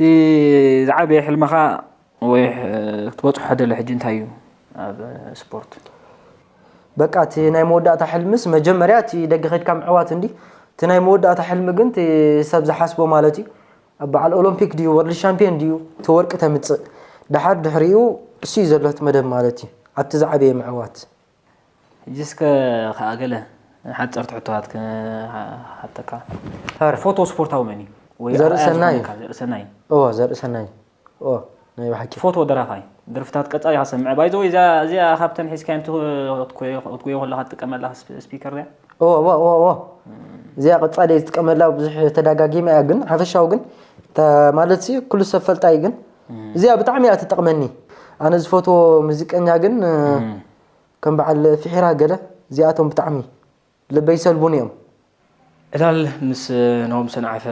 ዝዓበየ ሕልምኻ ወይ፣ እ፣ ክትበፅሖ ደለ ሕጂ እንታይ እዩ ኣብ ስፖርት? በቃ እቲ ናይ መወዳእታ ሕልምስ መጀመርያ እቲ ደገ ከድካ ምዕዋት እንዲ። እቲ ናይ መወዳእታ ሕልሚ ግን እቲ ሰብ ዝሓስቦ ማለት እዩ። ኣብ በዓል ኦሎምፒክ ድዩ፣ ወርልድ ሻምፒዮን ድዩ፣ እቲ ወርቂ ተምፅእ። ደሓር ድሕሪኡ እሱ እዩ ዘሎ እቲ መደብ ማለት እዩ። ኣብቲ ዝዓበየ ምዕዋት። ሕጂ እስከ ከኣ ገለ ሓፀርቲ ሕቶታት ክሓተካ። ሃረ። ፎቶ ስፖርታዊ መን እዩ? ወይ ዘርኢ ኣርኣያ ሰናይ። ዝኾነካ ዘርኢ ሰናይ። እዎ፣ ዘርኢ ሰናይ። እዎ፣ ናይ ብሓቂ። ፎቶ ደራፋይ። ደርፍታት ቀጻሊ ኢኻ ትሰምዕ። ባይ ዘ ወይ እዛ፣ እዚኣ ካብተን ሒዝካየን ትኽ-፣ ክትኮዮ-፣ ክትጎዮ ከለኻ ትጥቀመላ ስፕ-፣ ስፒከር እያ? እዎ፣ እዎ፣ እዎ፣ እዎ። እዚኣ ቀጻሊ እየ ዝጥቀመላ፣ ብዙሕ ተደጋጊማ እያ፣ ግን ሓፈሻዊ ግን፣ ተ-፣ ማለት ሲ፣ ኩሉ ሰብ ፈልጣ እዩ፣ ግን እዚኣ ብጣዕሚ እያ ትጠቕመኒ። ኣነ ዝፈትዎ ሙዚቀኛ ግን፣ ከም በዓል ፊሒራ ገለ፣ እዚኣቶም ብጣዕሚ ልበይ ይሰልቡኒ እዮም። ዕላል ምስ ናሆም ሰንዓፈ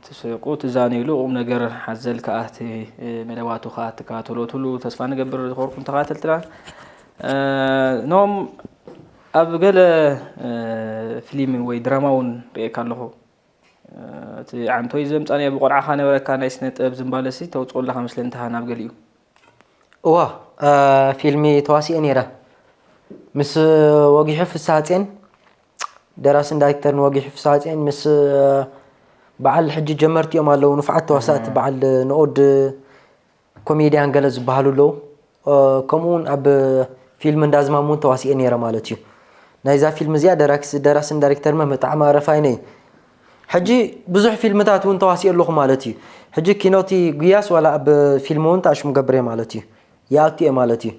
ትስሕቁ፣ ትዛነይሉ፣ ቁም ነገር ሓዘል ከኣ እቲ መደባቱ ከኣ ትከታተሎ ትህሉ ተስፋ ንገብር። ዝኸበርኩም ተኸታተልትና፣ እ፣ ናሆም ኣብ ገለ፣ እ፣ ፊልም ወይ ድራማ እውን ርእየካ ኣለኹ። እ፣ እቲ ዓንቶይ ዘምጻንዮ ብቆልዓኻ ነበረካ ናይ ስነ ጥበብ ዝንባለሲ ተውጽኦ ኣለኻ መስለኒ፣ እንተሃ ናብ ገሊኡ። እዋ፣ እ፣ ፊልሚ ተዋሲኤ ነይረ። ምስ ወጊሑ ፍስሃጽዮን፣ ደራስን ዳይሬክተርን ወጊሑ ፍስሃጽዮን፣ ምስ፣ እ፣ በዓል ሕጂ ጀመርቲ እዮም ኣለዉ፣ ንፉዓት ተዋሳእቲ፣ እም። በዓል ንኦድ ኮሜድያን ገለ ዝበሃሉ ኣለዉ። እ፣ ከምኡ እውን ኣብ ፊልም እንዳዝማም እውን ተዋሲኤ ነይረ ማለት እዩ። ናይዛ ፊልም እዚኣ ደራክስ-፣ ደራስን ዳይሬክተርን ብጣዕሚ ኣረፋይነ እዩ። ሕጂ ብዙሕ ፊልምታት እውን ተዋሲኤ ኣለኹ ማለት እዩ። ሕጂ ኪኖቲ ጉያስ ዋላ ኣብ ፊልም እውን ጣሽሙ ገብረ ማለት እዩ። ይኣቱ እየ ማለት እዩ።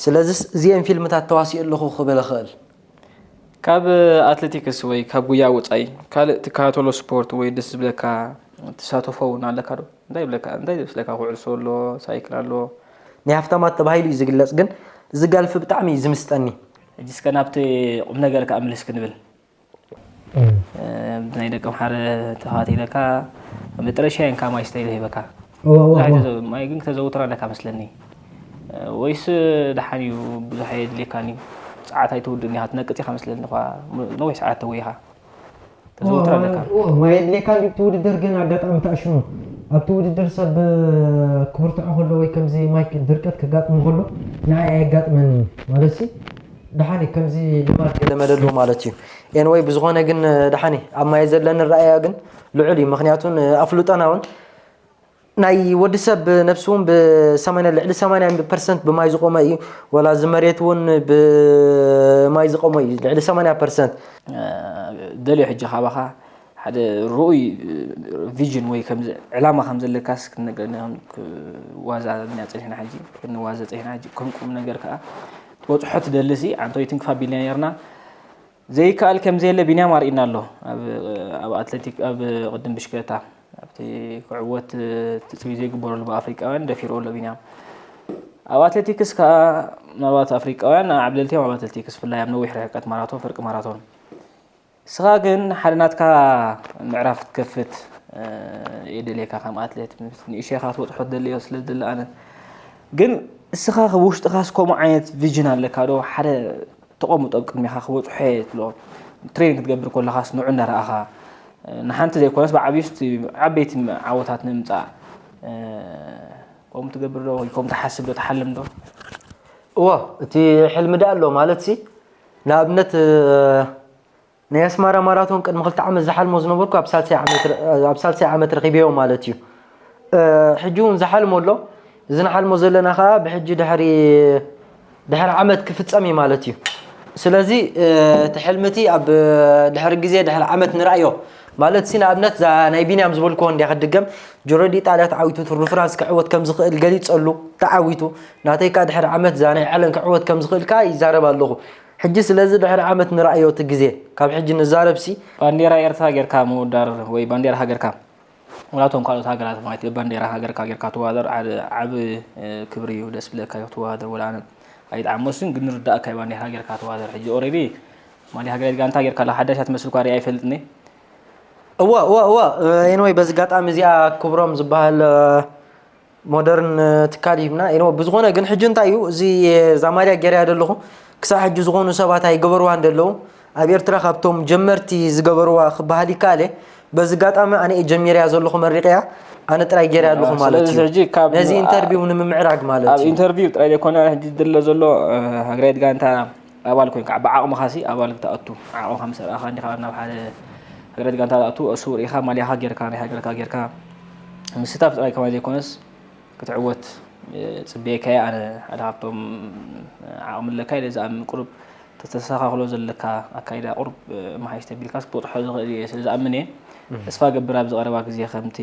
ስለዚስ እዚኤን ፊልምታት ተዋሲኤ ኣለኹ ክብል እኽእል። ካብ ኣትሌቲክስ ወይ ካብ ጉያ ወጻኢ ካልእ ትከታተሎ ስፖርት ወይ ደስ ዝብለካ ትሳተፎ እውን ኣለካ ዶ? እንታይ ይብለካ? እንታይ ደስ ዝብለካ? ኩዕሶ ኣሎ፣ ሳይክል ኣሎ። ናይ ሃፍታማት ተባሂሉ እዩ ዝግለጽ፣ ግን እዚ ጋልፍ ብጣዕሚ እዩ ዝምስጠኒ። ሕጂ እስከ ናብቲ ቁም ነገር ከኣ ምልስ ክንብል። ናይ ደቂ ኣምሓረ ተኸታቲለካ መጠረሻ እንካ ማይ ስተይል ሂበካ። ማይ ግን ክተዘውትር ኣለካ መስለኒ። ወይስ ደሓን እዩ ብዙሕ የድልየካን እዩ? ሰዓት ኣይትውድእን ኢኻ፣ ትነቅጽ ኢኻ መስለኒ። ነዊሕ ሰዓት ተወይኻ ተዘውትር ኣለካ። ማይ የድልየካ እንዲ እቲ ውድድር ግን ኣጋጣሚ ተኣሽሙ ኣብቲ ውድድር ሰብ ክብርትዖ ከሎ ወይ ከምዚ ማይ ድርቀት ከጋጥሙ ከሎ ንዓይ ኣየጋጥመኒ ማለት ሲ ደሓን እዩ። ከምዚ ልማድ ገለ መለ ኣለዎ ማለት እዩ። ኤንወይ ብዝኾነ ግን ደሓን እዩ። ኣብ ማይ ዘለኒ ረኣያ ግን ልዑል እዩ። ምክንያቱ ኣፍልጦና እውን ናይ ወዲ ሰብ ነብሲ እውን ብ80 ልዕሊ 80 ፐርሰንት ብማይ ዝቆመ እዩ። ወላ እዚ መሬት እውን ብማይ ዝቆመ እዩ ልዕሊ 80 ፐርሰንት። ደልዮ ሕጂ ካባኻ ሓደ ርኡይ ቪዥን ወይ ከምዚ ዕላማ ከም ዘለካስ ክትነግረኒ ዋዛ ና ፀኒሕና ሕጂ ክንዋዘ ፀኒሕና ሕጂ ከም ቁም ነገር ከዓ ትበፅሖ ትደልሲ ኣንቶይ ትንክፋ ቢልያ ነርና ዘይከኣል ከም ዘየለ ቢንያም ኣርእና ኣሎ። ኣብ ኣትሌቲክ ኣብ ቅድም ብሽክለታ ኣብቲ ክዕወት ትፅቢ ዘይግበረሉ ብኣፍሪቃውያን ደፊሩ ኣሎ ቢንያም። ኣብ ኣትሌቲክስ ከዓ ምናልባት ኣፍሪቃውያን ዓብለልቲ እዮም ኣብ ኣትሌቲክስ ብፍላይ ኣብ ነዊሕ ርሕቀት ማራቶን ፍርቂ ማራቶን። እስኻ ግን ሓደ ናትካ ምዕራፍ ክትከፍት የደልየካ ከም ኣትሌት ንእሽኻ ክትበፅሖ ትደልዮ ስለ ዝደለ ኣነ ግን እስኻ ውሽጥኻስ ከምኡ ዓይነት ቪዥን ኣለካ ዶ ሓደ ተቐምጦ ኣብ ቅድሚኻ ክበፅሖ እየ ትብሎ ትሬን ክትገብር ከለኻስ ንዑ እንዳረኣኻ ንሓንቲ ዘይኮነስ ብዓብዩስ ዓበይቲ ዓወታት ንምምፃእ ከምኡ ትገብር ዶ ወይ ከምኡ ትሓስብ ዶ ትሓልም ዶ? እዎ እቲ ሕልሚ ዳ ኣሎ ማለት ሲ ንኣብነት ናይ ኣስማራ ማራቶን ቅድሚ ክልተ ዓመት ዝሓልሞ ዝነበርኩ ኣብ ሳልሳይ ዓመት ረኺበዮ ማለት እዩ። ሕጂ እውን ዝሓልሞ ኣሎ። እዚ ንሓልሞ ዘለና ከዓ ብሕጂ ድሕሪ ድሕሪ ዓመት ክፍፀም እዩ ማለት እዩ። ስለዚ እቲ ሕልምቲ ኣብ ድሕሪ ግዜ ድሕሪ ዓመት ንርኣዮ ማለት ሲ ንኣብነት እዛ ናይ ቢንያም ዝበልክዎ እንዲያ ክድገም ጆረዲ ኢጣልያ ተዓዊቱ ቱር ድ ፍራንስ ክዕወት ከም ዝኽእል ገሊፀሉ ተዓዊቱ ናተይ ከዓ ድሕሪ ዓመት እዛ ናይ ዓለም ክዕወት ከም ዝኽእል ከዓ ይዛረብ ኣለኹ። ሕጂ ስለዚ ድሕሪ ዓመት ንርኣዮ እቲ ግዜ ካብ ሕጂ ንዛረብ ሲ። ባንዴራ ኤርትራ ጌርካ ምውዳር ወይ ባንዴራ ሃገርካ ዋላ እቶም ካልኦት ሃገራት ማለት እዩ ባንዴራ ሃገርካ ጌርካ ትዋደር ሓደ ዓብ ክብሪ እዩ ደስ ብለካ እዩ ትዋደር ወላ ኣነ ኣይጣዓሞስን ግን ንርዳእካ እዩ ባንዴራ ሃገርካ ትዋደር ሕጂ ኦሬዲ ማሊ ሃገራዊት ጋንታ ጌርካ ኣላ ሓዳሽ ኣትመስልኳ ሪኣ ይፈልጥኒ እዋ እዋ እዋ ኤንወይ በዚ ጋጣሚ እዚኣ ክብሮም ዝበሃል ሞደርን ትካል ሂብና ኢኖ ብዝኾነ ግን ሕጂ እንታይ እዩ እዚ እዛ ማልያ ገይረያ ዘለኹ ክሳብ ሕጂ ዝኾኑ ሰባት ኣይገበርዋ እንደለዉ ኣብ ኤርትራ ካብቶም ጀመርቲ ዝገበርዋ ክበሃል ይከኣል እየ በዚ ጋጣሚ ኣነ እየ ጀሚረያ ዘለኹ መሪቀያ ኣነ ጥራይ ገይረያ ኣለኹ ማለት እዩ ነዚ ኢንተርቪው ንምምዕራግ ማለት እዩ ኢንተርቪው ጥራይ ዘይኮነ ሕጂ ዝድለ ዘሎ ሃገራዊት ጋንታ ኣባል ኮይንካ ብዓቕምኻ ሲ ኣባል ክትኣቱ ዓቕምኻ ምስ ኣርኣኻ እንዲኻ ናብ ሓደ ሃገራዊት ጋንታ ትኣቱ ስውር ኢኻ ማልያኻ ጌርካ ናይ ሃገርካ ጌርካ ምስታፍ ጥራይ ከማይ ዘይኮነስ ክትዕወት ፅበየካየ ኣነ ሓደ ካብቶም ዓቕሚ ኣለካ ኢለ ዝኣምን ቁሩብ ተተስተኻኽሎ ዘለካ ኣካይዳ ቁሩብ መሓይሽ ተቢልካስ ክትበፅሖ ዝኽእል እየ ስለ ዝኣምን እየ ተስፋ ገብር ኣብዚ ቀረባ ግዜ ከምቲ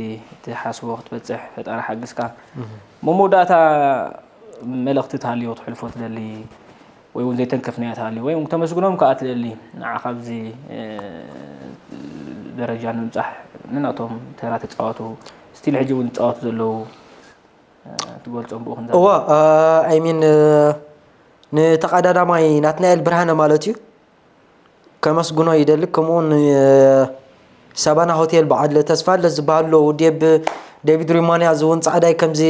ትሓስቦ ክትበፅሕ ፈጣሪ ሓግዝካ መመወዳእታ መልእኽቲ ትሃልዮ ክትሕልፎ ትደሊ ወይ እውን ዘይተንከፍናያ ትሃልዩ ወይ እውን ተመስግኖም ከዓ ትደሊ ንዓ ካብዚ ደረጃ ንምብፃሕ ንናቶም ተራ ተፃወቱ ስቲል ሕጂ እውን ዝፃወቱ ዘለዉ ትገልፆም ብኡ ክንዛ እዋ ኣይሚን ንተቐዳዳማይ ናትናኤል ብርሃነ ማለት እዩ ከመስግኖ ይደሊ ከምኡውን ሳባና ሆቴል በዓል ተስፋ ኣለ ዝበሃሉ ወዲ ብ ዴቪድ ሪማንያ ዝውን ፃዕዳይ ከምዚ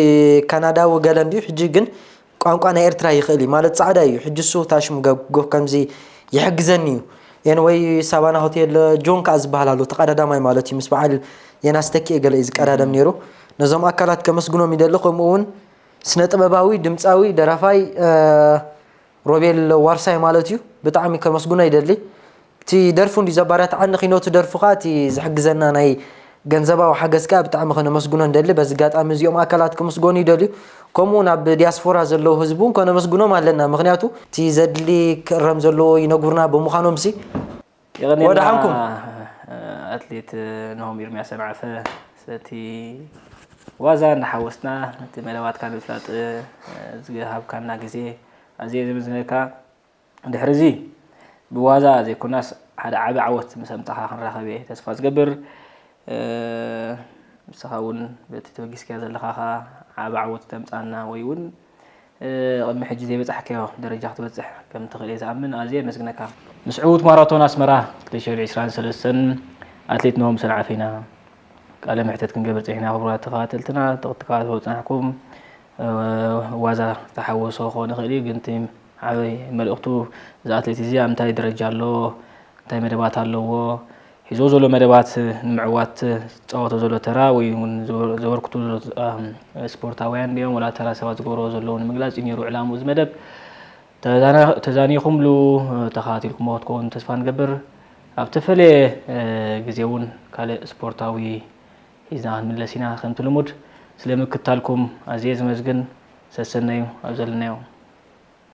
ካናዳዊ ገለ እንድዩ ሕጂ ግን ቋንቋ ናይ ኤርትራ ይኽእል እዩ ማለት ፃዕዳ እዩ ሕጂ እሱ ታሽም ገጎ ከምዚ ይሕግዘኒ እዩ ኤንወይ ሳባና ሆቴል ጆን ከዓ ዝበሃል ኣሎ ተቐዳዳማይ ማለት እዩ ምስ በዓል የናስተኪ ገለ እዩ ዝቀዳደም ነይሩ ነዞም ኣካላት ከመስግኖም ይደሊ ከምኡ እውን ስነ ጥበባዊ ድምፃዊ ደራፋይ ሮቤል ዋርሳይ ማለት እዩ ብጣዕሚ ከመስግኖ ይደሊ እቲ ደርፉ እንዲ ዘባረትዓኒ ኪኖ እቲ ደርፉ ከዓ እቲ ዝሕግዘና ናይ ገንዘባዊ ሓገዝ ከዓ ብጣዕሚ ከነመስግኖ ንደሊ በዚ ጋጣሚ እዚኦም ኣካላት ክምስገኑ ይደልዩ ከምኡ ናብ ዲያስፖራ ዘለዉ ህዝቢ እውን ከነመስግኖም ኣለና ምክንያቱ እቲ ዘድሊ ክእረም ዘለዎ ይነጉርና ብምዃኖም ሲ የቐንየልና ወድሓንኩም። ኣትሌት ነሆም ኤርምያስ ኣንዓፈ ስለቲ ዋዛ እናሓወስና ነቲ መደባትካ ንምፍላጥ ዝሃብካና ግዜ ኣዝየ ዘመስግነካ ድሕሪ እዚ ብዋዛ ዘይኮናስ ሓደ ዓቢ ዓወት ምስ ኣምጻኻ ክንራኸብ እየ ተስፋ ዝገብር ንስኻ እውን በቲ ተበጊስካዮ ዘለኻ ኸዓ ዓቢ ዓወት ተምጻና ወይ እውን ቅድሚ ሕጂ ዘይበጻሕካዮ ደረጃ ክትበጽሕ ከም ትኽእል እየ ዝኣምን ኣዝየ የመስግነካ ምስ ዕዉት ማራቶን ኣስመራ ክልተ ሽሕን ዕስራን ሰለስተን ኣትሌት ነሆም ሰንዓፈ ኢና ቃለ መሕተት ክንገብር ጸኒሕና። ክቡራት ተኸታተልትና፣ ተኸታተሉ ዝጸናሕኩም ዋዛ ዝተሓወሶ ክኸውን ይኽእል እዩ፣ ግን እቲ ዓበይ መልእኽቱ እዚ ኣትሌት እዚ ኣብ እንታይ ደረጃ ኣሎ፣ እንታይ መደባት ኣለዎ፣ ሒዞ ዘሎ መደባት ንምዕዋት ዝፃወቶ ዘሎ ተራ ወይ እውን ዘበርክቱ ስፖርታውያን ድዮም ወላ ተራ ሰባት ዝገብርዎ ዘለዉ ንምግላፅ እዩ ነይሩ ዕላምኡ እዚ መደብ። ተዛኒኹምሉ ተኸታቲልኩሞ ክትከውን ተስፋ ንገብር። ኣብ ተፈለየ ግዜ እውን ካልእ ስፖርታዊ ሒዝና ክንምለስ ኢና። ከምቲ ልሙድ ስለ ምክታልኩም ኣዝየ ዝመስግን። ሰሰነዩ ኣብ ዘለናዮ።